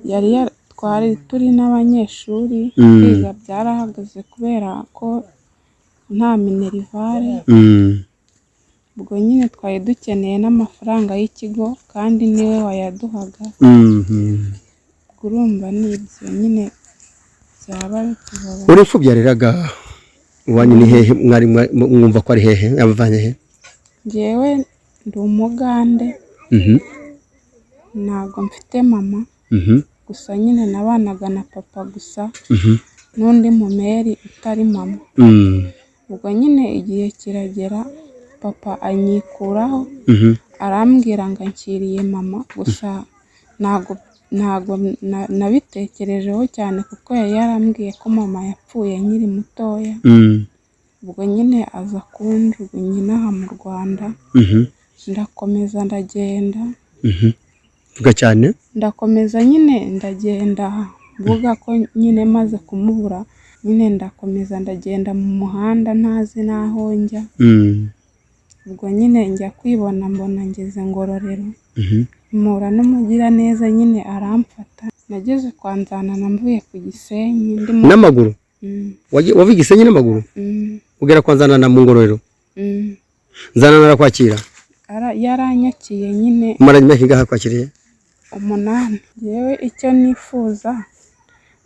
yari twari turi n'abanyeshuri, kwiga byarahagaze kubera ko nta minerivare. Ubwo nyine twari dukeneye n'amafaranga y'ikigo, kandi niwe wayaduhaga. Ubwo urumva ni ibyo nyine byaba bitubabaje. Uri imfubyi yareraga iwanyu ni hehe? Mwari mwumva ko ari hehe? Yabavanye he? Njyewe ndi umugande. Ntabwo mfite mama, gusa nyine nabanaga na papa gusa n'undi mumeri utari mama. Ubwo nyine igihe kiragera papa anyikuraho, arambwira ngo anshyiriye mama, gusa ntabwo nabitekerejeho cyane kuko yari yarambwiye ko mama yapfuye nkiri mutoya. Ubwo nyine aza kunjugunya inaha mu Rwanda, ndakomeza ndagenda. Vuga cyane. Ndakomeza nyine ndagenda, mvuga ko nyine maze kumubura nyine ndakomeza ndagenda mu muhanda ntazi n'aho njya. Ubwo nyine njya kwibona mbona ngeze Ngororero, mpura n'umugiraneza nyine aramfata. Nageze kwa Nzanana mvuye ku Gisenyi ndimo N'amaguru? Wavuye Gisenyi n'amaguru? Ugera kwa Nzanana mu Ngororero? Nzanana arakwakira? Yaranyakiye nyine. Umaranye imyaka ingahe akwakiriye? 8. Yewe icyo nifuza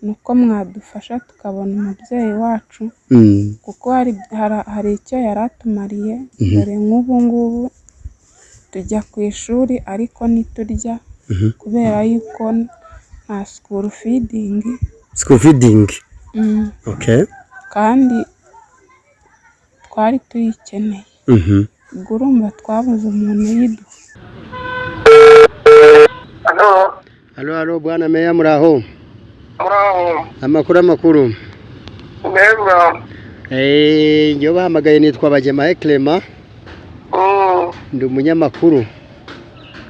ni uko mwadufasha tukabona umubyeyi wacu, kuko hari icyo yari atumariye. Dore nk'ubu ngubu tujya ku ishuri ariko ntiturya kubera yuko nta school feeding. School feeding. Okay. Kandi twari tuyikeneye. Ubwo urumva twabuze umuntu uyiduha. Halo. Halo, halo, bwana meya, muraho? Muraho. Amakuru? Neza. Njyewe bahamagaye nitwa Bagemahe Clement. Ndi umunyamakuru.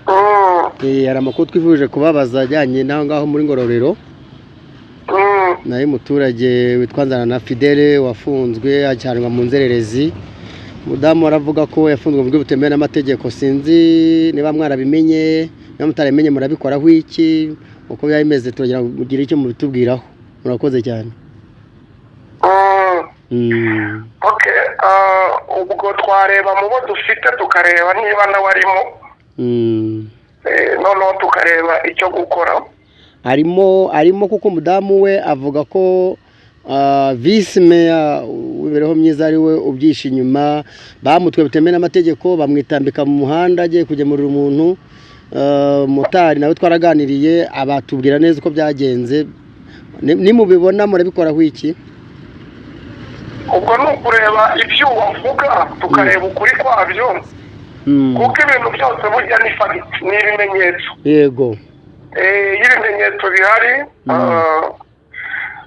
Hari amakuru twifuje kubabaza ajyanye n'aho ngaho muri Ngororero. Nayo umuturage witwa Nzanana Fidele wafunzwe ajyanwa mu nzererezi. Umudamu aravuga ko yafunzwe mu buryo butemewe n'amategeko, sinzi niba mwarabimenye, niba mutarabimenye murabikoraho iki, uko biba bimeze turagira ngo mugire icyo mubitubwiraho. Murakoze cyane. Okay, ubwo twareba mu bo dufite tukareba niba nawe arimo, noneho tukareba icyo gukora. Arimo kuko umudamu we avuga ko visi meya w'imibereho myiza ari we ubyishe inyuma, bamutwe bitemewe n'amategeko, bamwitambika mu muhanda agiye kugemurira umuntu. Motari nawe twaraganiriye abatubwira neza uko byagenze. Nimubibona murabikoraho iki? Ubwo ni ukureba ibyo wavuga tukareba ukuri kwabyo, kuko ibintu byose burya ni fagiti, ni ibimenyetso. Yego. Iyo ibimenyetso bihari,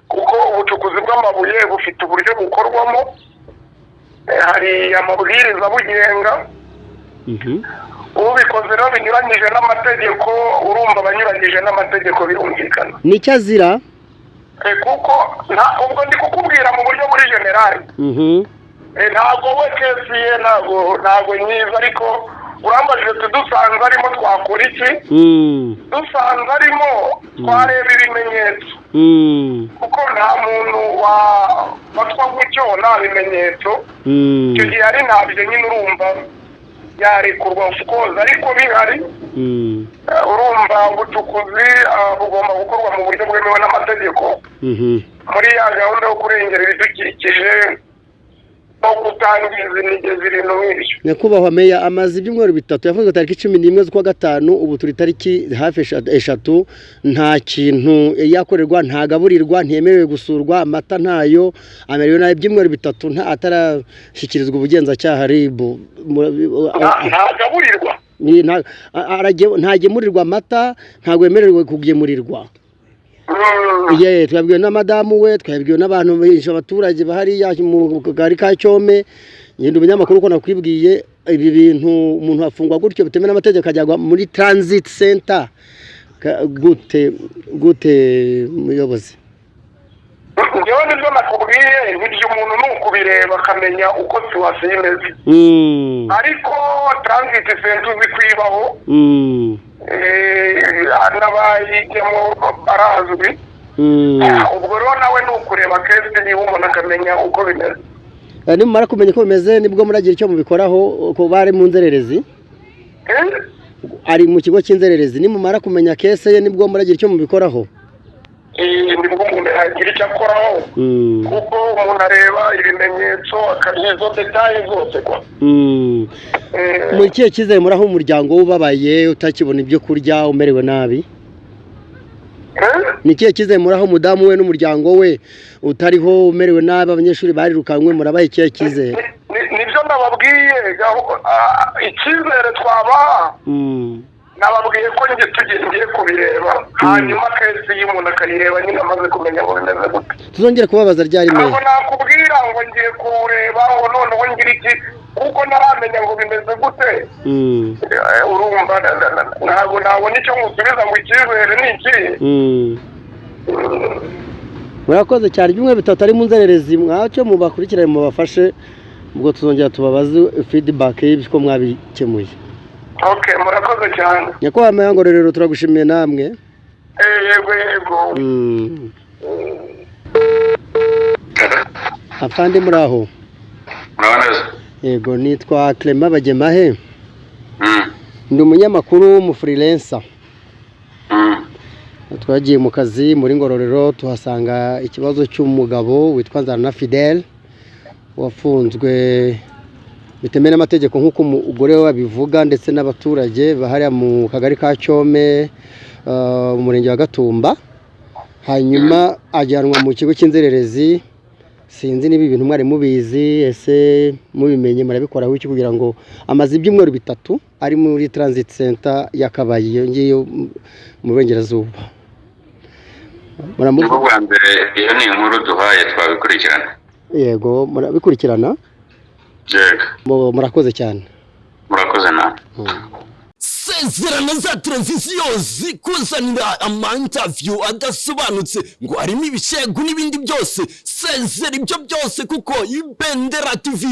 kuko ubucukuzi bw'amabuye bufite uburyo bukorwamo, hari amabwiriza abugenga. Ubikoze rero binyuranyije n'amategeko, urumva abanyuranyije n'amategeko birumvikana. Nicyo azira? Kuko ubwo ndi kukubwira mu buryo muri generali. Ntabwo we kesi ye ntabwo nyiza, ariko urambajije dusanze arimo twakora iki? Dusanze arimo twareba ibimenyetso, kuko nta muntu wafatwa gutyo nta bimenyetso. Icyo gihe ari ntabyo nyine urumva yarekurwa of course, ariko bihari. Urumva ubucukuzi bugomba gukorwa mu buryo bwemewe n'amategeko, muri ya gahunda yo kurengera ibidukikije no kutangiza imigezi, ibintu nk'ibyo. Nyakubahwa meya, amaze ibyumweru 3, yafunzwe tariki 11 z'ukwa 5, ubu turi tariki hafi 3, nta kintu yakorerwa, ntagaburirwa, ntiyemerewe gusurwa, amata ntayo, amerewe nabi. Ibyumweru 3 atarashyikirizwa ubugenzacyaha RIB. Ntagaburirwa? Ntagemurirwa amata, ntabwo yemerewe kugemurirwa. Twabwiwe na madamu we, twabwiwe n'abantu benshi, abaturage bahariya mu kagari ka Cyome. Ngenda umunyamakuru uko nakwibwiye, ibi bintu umuntu afungwa gutyo bitemewe n'amategeko akajyagwa muri transit center gute muyobozi? Njyewe nibyo nakubwiye, nibyo umuntu ni ukubireba akamenya uko situwasiyo imeze, ariko transit center uzi kwibaho, n'abayijyamo barazwi. Ubwo rero nawe ni ukureba kesi niba umuntu akamenya uko bimeze. Nimumara kumenya uko bimeze nibwo muragira icyo mubikoraho. Ko bari mu nzererezi, ari mu kigo cy'inzererezi, nimumara kumenya kese ye nibwo muragira icyo mubikoraho. Nibwo umuntu yagira icyo akoraho, kuko umuntu areba ibimenyetso, akarya izo détails zose kwa. Muri kihe cyizere muraho umuryango ubabaye, utakibona ibyo kurya, umerewe nabi? Eh? Ni ikihe cyizere muraho umudamu we n'umuryango we utariho, umerewe nabi, abanyeshuri barirukankwe? Murabaha ikihe cyizere? Nibyo nababwiye, icyizere twabaha, nababwiye ko njye tugiye kubireba, hanyuma case y'umuntu akayireba nyine amaze kumenya ngo bimeze gute. Tuzongere kubabaza ryari Ntabwo meya? nakubwira ngo ngiye kuwureba, ngo noneho ngira iki, kuko ntaramenya ngo bimeze gute. Urumva ntabwo nabona icyo ngusubiza ngo icyizere ni ikihe. Murakoze cyane. Ibyumweru 3 ari mu nzererezi, mwacyo mubakurikirane, mubafashe. Ubwo tuzongera tubabaze feedback y'ibyo mwabikemuye. Okay, murakoze cyane. Nyakubahwa meya Ngororero, turagushimiye namwe. Yego. Afande, muri aho? Muraho neza. Yego, nitwa Clement Bagemahe, ndi umunyamakuru w'umufreelancer. Twagiye mu kazi muri Ngororero, tuhasanga ikibazo cy'umugabo witwa Nzarana Fidele wafunzwe bitemewe n'amategeko, nk'uko umugore we abivuga ndetse n'abaturage bahariya mu kagari ka Cyome, mu murenge wa Gatumba, hanyuma ajyanwa mu kigo cy'inzererezi. Sinzi niba ibintu mwari mubizi. Ese mubimenye murabikoraho iki kugira ngo amaze ibyumweru 3 ari muri transit center ya Kabayi, iyo ngiyo mu burengerazuba? Nibwo bwa mbere, iyo ni inkuru duhaye, twabikurikirana. Yego, murabikurikirana. Yego. Murakoze cyane. Murakoze nawe. Sezerano za televiziyo zikuzanira ama interview adasobanutse ngo harimo ibishegu n'ibindi byose, sezera ibyo byose, kuko Ibendera TV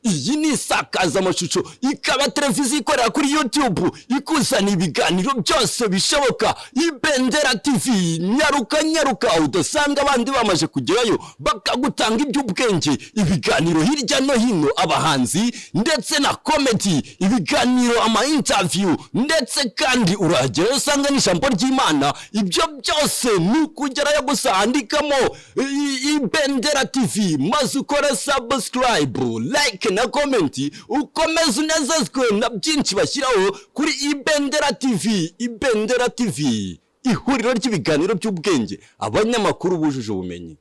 iyi ni isakazamashusho, ikaba televiziyo ikorera kuri YouTube, ikuzana ibiganiro byose bishoboka. Ibendera TV, nyaruka nyaruka udasanga abandi bamaze kugerayo bakagutanga iby'ubwenge, ibiganiro hirya no hino, abahanzi ndetse na comedy, ibiganiro, ama interview, ndetse kandi urahagerayo usanga n'ijambo ry'Imana. Ibyo byose ni ukugerayo gusa, andikamo Ibendera TV maze ukore subscribe, like na comment, ukomeze unezezwe na byinshi bashyiraho kuri Ibendera TV. Ibendera TV, ihuriro ry'ibiganiro by'ubwenge, abanyamakuru bujuje ubumenyi.